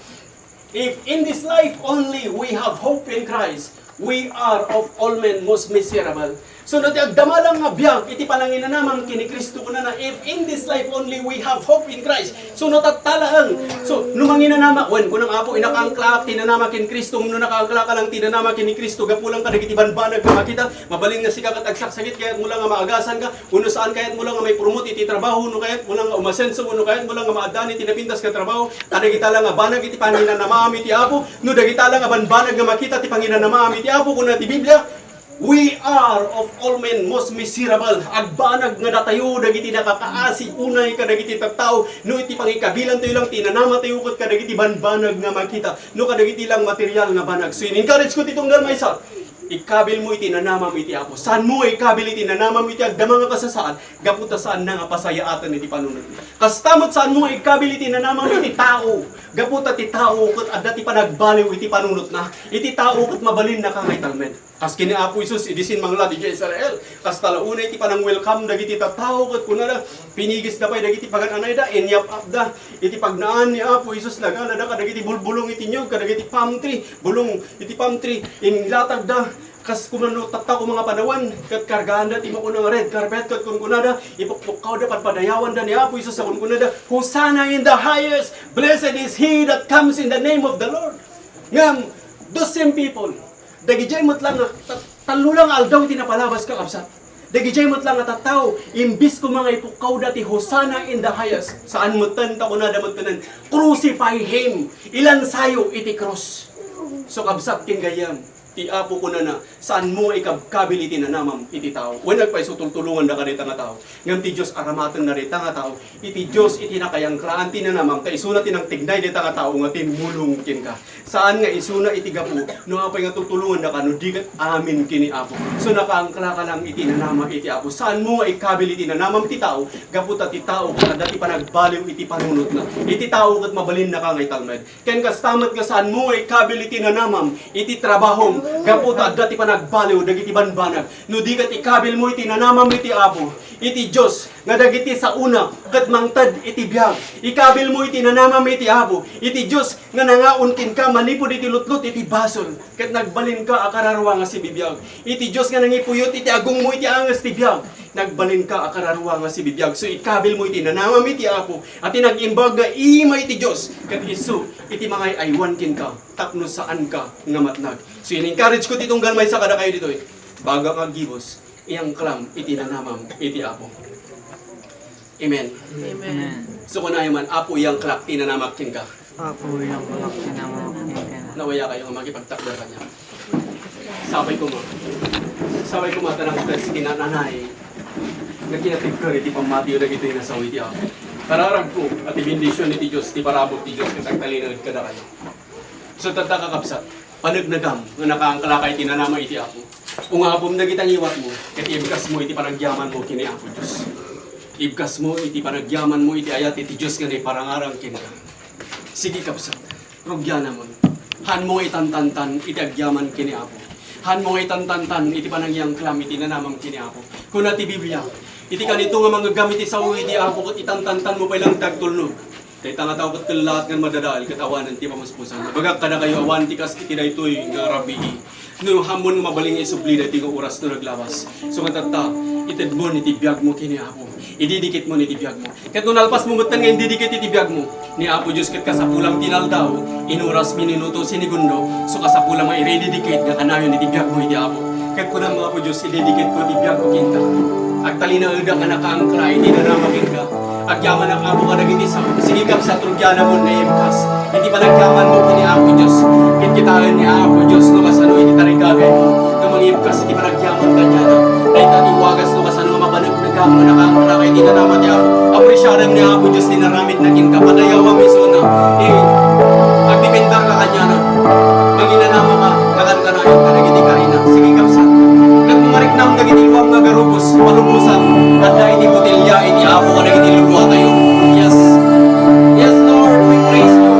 "If in this life only we have hope in Christ, we are of all men most miserable." So, no ti agdama lang nga biag iti pananginanamam ken ni Cristo, kunana, "If in this life only we have hope in Christ." So, no tatta laeng. So, no manginanama, wen, kunam, "Apo, inakaangklak ti nanama ken Cristo." No nakaangklaka lang ti nanama ken ni Cristo, gapu lang kadagiti banbanag nga makita, mabalin nga sika ket agsaksakit, kayatmo lang nga maagasanka, wenno saan, kayatmo lang nga maipromote iti trabaho, wenno kayatmo lang nga umasenso, wenno kayatmo lang nga maaddaan iti napintas nga trabaho, kadagita lang nga banag iti panginanamam iti Apo, no dagita lang nga banbanag nga makita ti panginanamam iti Apo, kuna ti Biblia, "We are of all men most miserable." Agbanag nga datayo dagiti nakakaasi unay kadagiti tattao, no iti pangikabilantayo lang ti nanamatayo ket kadagiti banbanag nga makita, no kadagiti lang material nga banag. So, in-encourage ko ti tunggal maysa, ikabilmo iti nanamam iti Apo. Saanmo nga ikabil iti nanamam iti agdama nga kasasaad? Gapu ta saanna nga pasayaaten iti panunotmo. Kasta met, saanmo nga ikabil iti nanamam iti tao? Gapu ta ti tao ket adda ti panagbaliw iti panunotna. Iti tao ket mabalinnaka nga italmed. Kas ken ni Apo Jesus idi simmangla idiay Israel, kasta la unay ti panang-welcome dagiti tattao ket kunada, pinigisda pay dagiti pagan-anayda, inyap-apda iti pagnaan ni Apo Jesus, nagalada kadagiti bulbulong iti niyog, kadagiti palm tree, bulong iti palm tree, inlatagda kas kumano tattao nga panawen, ket kargaanda ti makuna nga red carpet, ket kunkunada, ipukpukkawda, padpadayawanda ni Apo Jesus a kunkunada, "Hosanna in the highest! Blessed is he that comes in the name of the Lord!" Ngem, Those same people, dagidiay met la nga ta-, tallo la nga aldaw iti napalabas, kakabsat. Dagidiay met la nga tattao, imbis koma nga ipukkawda ti Hosanna in the highest, saan metten ta kunada metten, "Crucify him! Ilansayo iti krus!" So, kabsat ken gayyem, ti Apo kunana, saanmo nga ikabkabil iti nanamam iti tao. Wen, agpayso, tultulongandaka dayta nga tao. Ngem ti Dios, aramatenna dayta nga tao. Iti Dios iti nakayangkraan ti nanamam, ta isuna ti nangtignay dayta nga tao nga timmulong kenka. Saan nga isuna iti gapu, no apay nga tutulongannaka, no di ket amin ken ni Apo. So, nakaangkraka lang iti nanamam iti Apo. Saanmo nga ikabil iti nanamam ti tao, gapu ta ti tao ket adda ti panagbaliw iti panunotna. Iti tao ket mabalinnaka nga italmed. Ken kasta met nga saanmo nga ikabil iti nanamam iti trabahom, gapu ta adda ti panagbaliw dagiti banbanag. No di ket ikabilmo iti nanamam iti Apo, iti Dios nga dagiti saona ket mangted iti biag. Ikabilmo iti nanamam iti Apo, iti Dios nga nangaon kenka manipud iti lutlot iti basol, ket nagbalinka a kararua nga sibibiag. Iti Dios nga nangipuyot iti agongmo iti anges ti biag, nagbalinka a kararua nga sibibiag. So, ikabilmo iti nanamam iti Apo, a ti nag-imbag nga ima iti Dios, ket isu iti mangay-aywan kenka tapno saanka nga matnag. So, in-encourage ko ti tunggal maysa kadakayo ditoy, baga nga aggibus, iyangklam iti nanamam iti Apo. Amen. Amen. So, kunayo man, "Apo, iyangklak ti nanamak kenka." Apo, iyangklak ti nanamak kenka. Nauyakayo nga makipagtakder kaniak. Sapay koma. Sapay koma ta nangted ti nananay nga kinatibker iti pammatiyo dagitoy nga sao iti Apo. Kararagko a ti bendision iti Dios, ti parabur ti Dios, ket agtalinaed kadakayo. So, tatta, kakabsat, panegnegam nga nakaangklaka iti nanamam iti Apo. Ungapom dagiti ngiwatmo, ket ibkasmo iti panagyamanmo ken ni Apo Dios. Ibkasmo iti panagyamanmo iti ayat iti Dios nga naiparangarang kenka. Sige, kabsat, rugianamon. Hanmo nga itantantan iti agyaman ken ni Apo. Hanmo nga itantantan iti panangiyangklam iti nanamam ken ni Apo. Kuna ti Biblia, iti kanito nga mangeggam iti sao iti Apo ket itantantanmo pay lang ti agtulnog. Dayta nga tao ket kellaat nga madadael ket awanen ti pamuspusan. Ibagak kadakayo, awan ti kas iti daytoy nga rabii. No, ammon nga mabalin nga isubli daytoy nga oras no naglawas. So, nga tatta, itedmon iti biagmo ken ni Apo. Ididikitmon iti biagmo. Ket no nalpasmo metten nga indidikit iti biagmo, ni Apo Dios ket kasapulam ti inaldaw, in oras, minuto, sinigundo, so kasapulam nga irididikit nga kanayon iti biagmo iti Apo. Ket kunam nga, "Apo Dios, ididikitko ti biagko kenka. Agtalinaedak nga nakaangkla iti nanamam kenka. Agyamanak, Apo, kadagiti sao." Sige, kabsat, rugianamon nga ibkas iti panagyamanmo ken ni Apo Dios. Ket kitaen ni Apo Dios no kasano iti tarigagaymo nga mangibkas iti panagyaman kaniana. Dayta ti wagas no kasano nga mapaneknekam nga nakaangkla iti nanamam ti Apo. Apresiarem ni Apo Dios ti naramidna kenka. Padayawam isuna. Eh, agdependerka kaniana. Manginanamaka, nakan-kanayon kadagiti karina. Sige, kabsat. Ket no mariknam dagiti luam nga garubos, palubosan, adda iti botelya iti Apo kadagiti luluatayo. Yes. Yes, Lord, we praise you.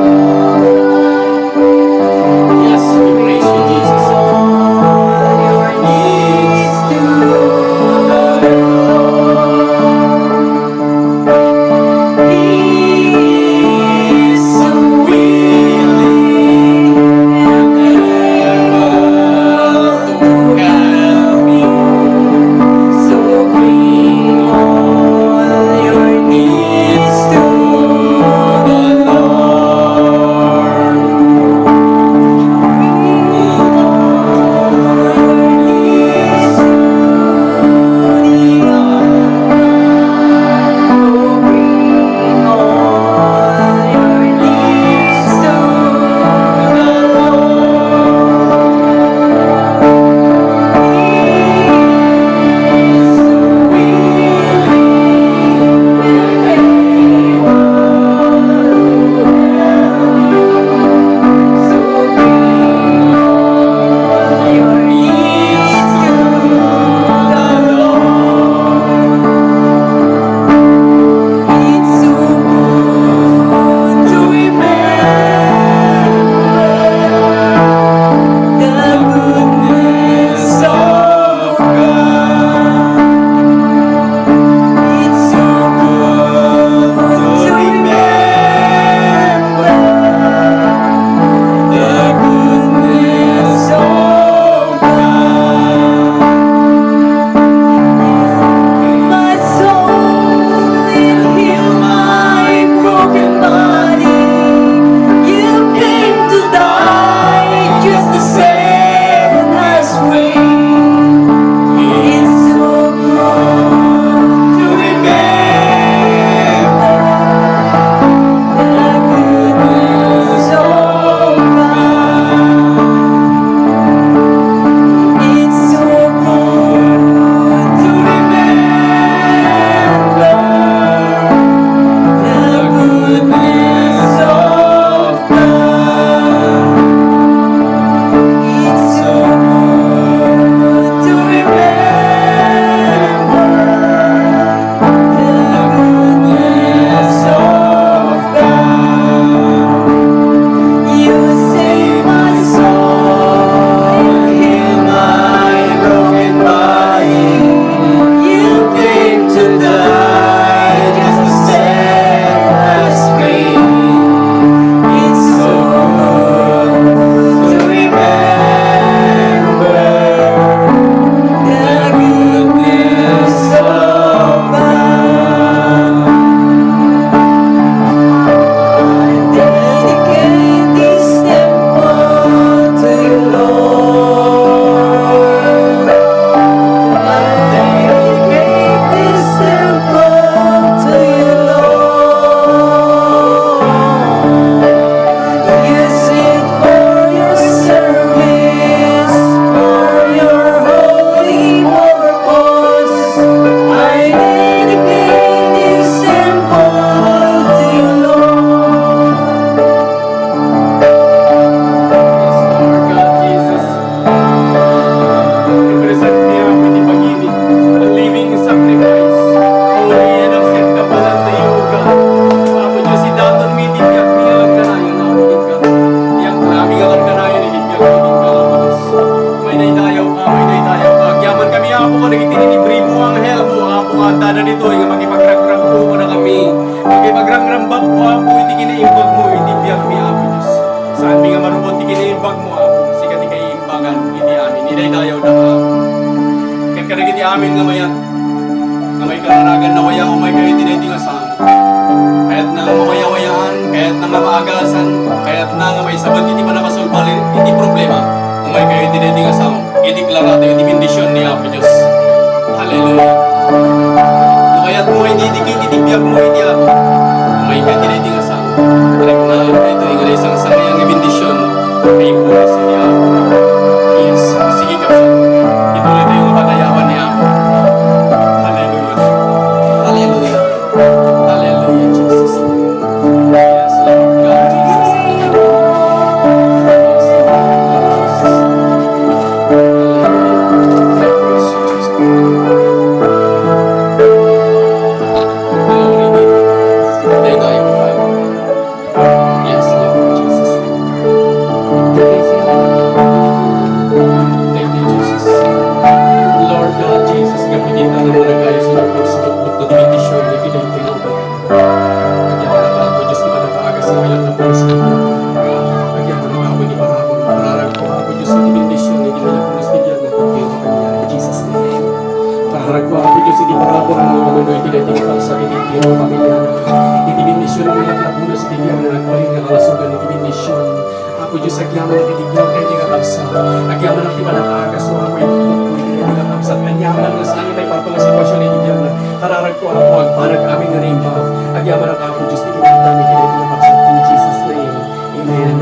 Yes, we praise you, Jesus. Your name is to be praised. Amin nga mayat, nga may kararagan, nawaya, umaykayo iti daytoy nga sao. Kayatna nga mawayawayaan, kayatna nga maagasan, kayatna nga maisabat iti pannakasolbar iti problema. Umaykayo iti daytoy nga sao. Ideklaratayo iti bendision ni Apo Dios. Hallelujah. No kayatmo nga ididikit iti biagmo iti Apo, umayka iti daytoy nga sao. Riknaem daytoy nga naisangsangayan nga bendision nga ipulos iti Apo. Yes. Sige, kabsat. Ituloy tayo nga padayawan ni Apo. Hallelujah. Hallelujah. Hallelujah, Jesus. Yes, Lord God, Jesus. Yes, Lord God, Jesus. Hallelujah. I praise you, Jesus. Glory be to God. Thank you, Father. Yes, Lord Jesus. Thank you, Jesus. Lord God, Jesus, kapitita na maragayos na pagsagot ko di bendision ni Pinay Tinodo. Agyamanak, Apo Diyos, ti panakaagas nga ilang na pagsagot. Agyamanak, Apo, ti parabur. Pararag ko, Apo Diyos, ti bendision ni Pinay Pulos ti biag na pagkayo kapamilya. In Jesus' name. Pararag ko, Apo Diyos, iti parabur mo, Apo, iti daytoy nga kabsat iti entero nga pamilya. Iti bendision mo, iti lapunas iti biag na nagbalin nga kalasogan iti bendision. Apo Diyos, agyamanak iti biag daytoy nga kabsat. Agyamanak ti panakaagas mo, Apo, iti buko iti daytoy nga kabsat. Agyamanak nga saan nga maiparto nga sitwasyon iti biag na. Pararag ko, Apo, agparag amin nga rimba. Agyamanak, Apo Diyos, ti kinatami iti daytoy nga kabsat. In Jesus' name. Amen.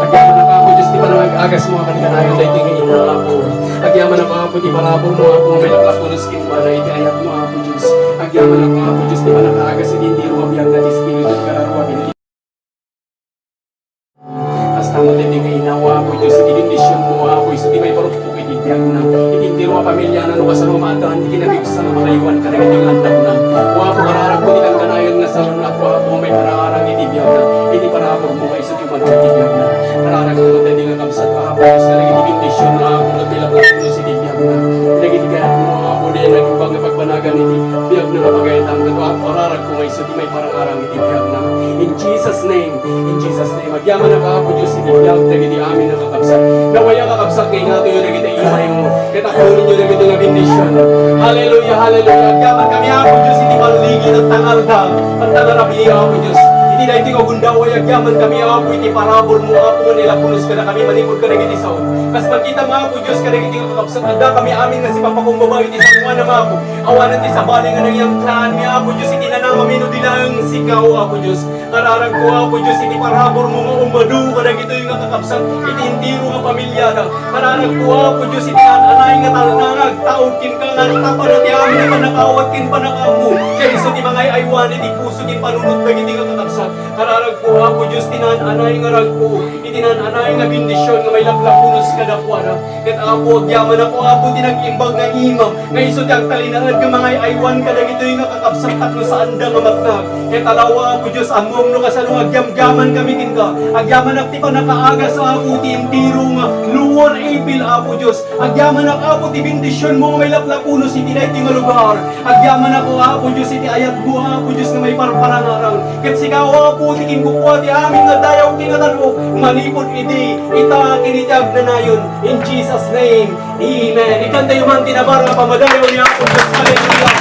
Agyamanak, Apo Diyos, ti panangag-agas mo, akan kanayon daytoy nga ina, Apo. Agyamanak, Apo, ti parabur mo, Apo, nga mailaplapulos kenkuana iti ayat mo, Apo Diyos. Agyamanak, Apo Diyos, ti panangag-agas iti entero nga biag nga ti Espiritu ti Kararuagan iti. Kasta met daytoy nga ina, Apo Diyos, iti bendision mo, Apo, isu ti maiparupok iti biag na. Iti entero nga pamilya na, no kasano nga maaddaan ti kinapigsa nga makaiwan kadagiti nga annakna. O Apo, kararag ko ti kankanayon nga salun-at, Apo, nga maipararang iti biag na. Iti parabur mo nga isu ti umadu iti biag na. Kararag ko daytoy nga kabsat, Apo, kadagiti bendision, Apo, ket ti laplapulos iti biag na. Dagiti kayat mo, Apo, dayta nga imbag nga pagbanagan iti biag na nga pagayatan. Ket, Apo, kararag ko nga isu ti maipararang iti biag na. In Jesus' name, in Jesus' name. Agyamanak, Apo Diyos, iti biag dagiti amin a kakabsat. Nawaya, kakabsat, nga ingatoyo dagiti imaymo. Ket apulenyo dagiti nga bendision. Hallelujah, hallelujah. Agyaman kami, Apo Diyos, iti baligi, ket tangalda, ket tangarabia, Apo Diyos. Iti daytoy nga gundaway, agyaman kami, Apo, iti parabur mo, Apo, nga nailapulos kadakami manipud kadagiti sao. Kas makita mo, Apo Diyos, kadagiti nga kakabsat, adda kami amin nga sipapakumbaba iti sangoanam, Apo. Awanen ti sabali nga nangyangklaan mi, Apo Diyos, iti nanam amin no di laeng sika, O Apo Diyos. Kararag ko, Apo Diyos, iti parabur mo nga umadu kadagitoy nga kakabsat iti entero nga pamilyada. Kararag ko, Apo Diyos, iti naan-anay nga tal-, nga nagtaud kenka nga agtapana ti amin a pannakaawat ken pannakaammo. Ken isu ti mangay-aywan iti puso ken panunot dagiti nga kakabsat. Kararag ko, Apo Diyos, ti naan-anay nga ragko, iti naan-anay nga bendision nga mailaplapulos kadakuada. Ket, Apo, agyamanak, O Apo, ti nag-imbag nga imam, nga isu ti agtalinaed nga mangay-aywan kadagitoy nga kakabsat tapno saanda nga matnag. Ket alawa, Apo Dios, ammom no kasano nga agyamgaman kami kenka. Agyamanak ti pannakaagas, Apo, ti entero nga Lower April, Apo Dios. Agyamanak, Apo, ti bendision mo nga mailaplapunos iti daytoy nga lugar. Agyamanak, O Apo Dios, iti ayat mo, Apo Dios, nga maiparparangarang. Ket sika, O Apo, ti kinkukua ti amin nga dayaw ken nga tan-ok manipud idi, ita, ken iti agnanayon. In Jesus' name, amen. Ikantayo man ti nabar nga pammadayaw ni Apo Dios. Hallelujah.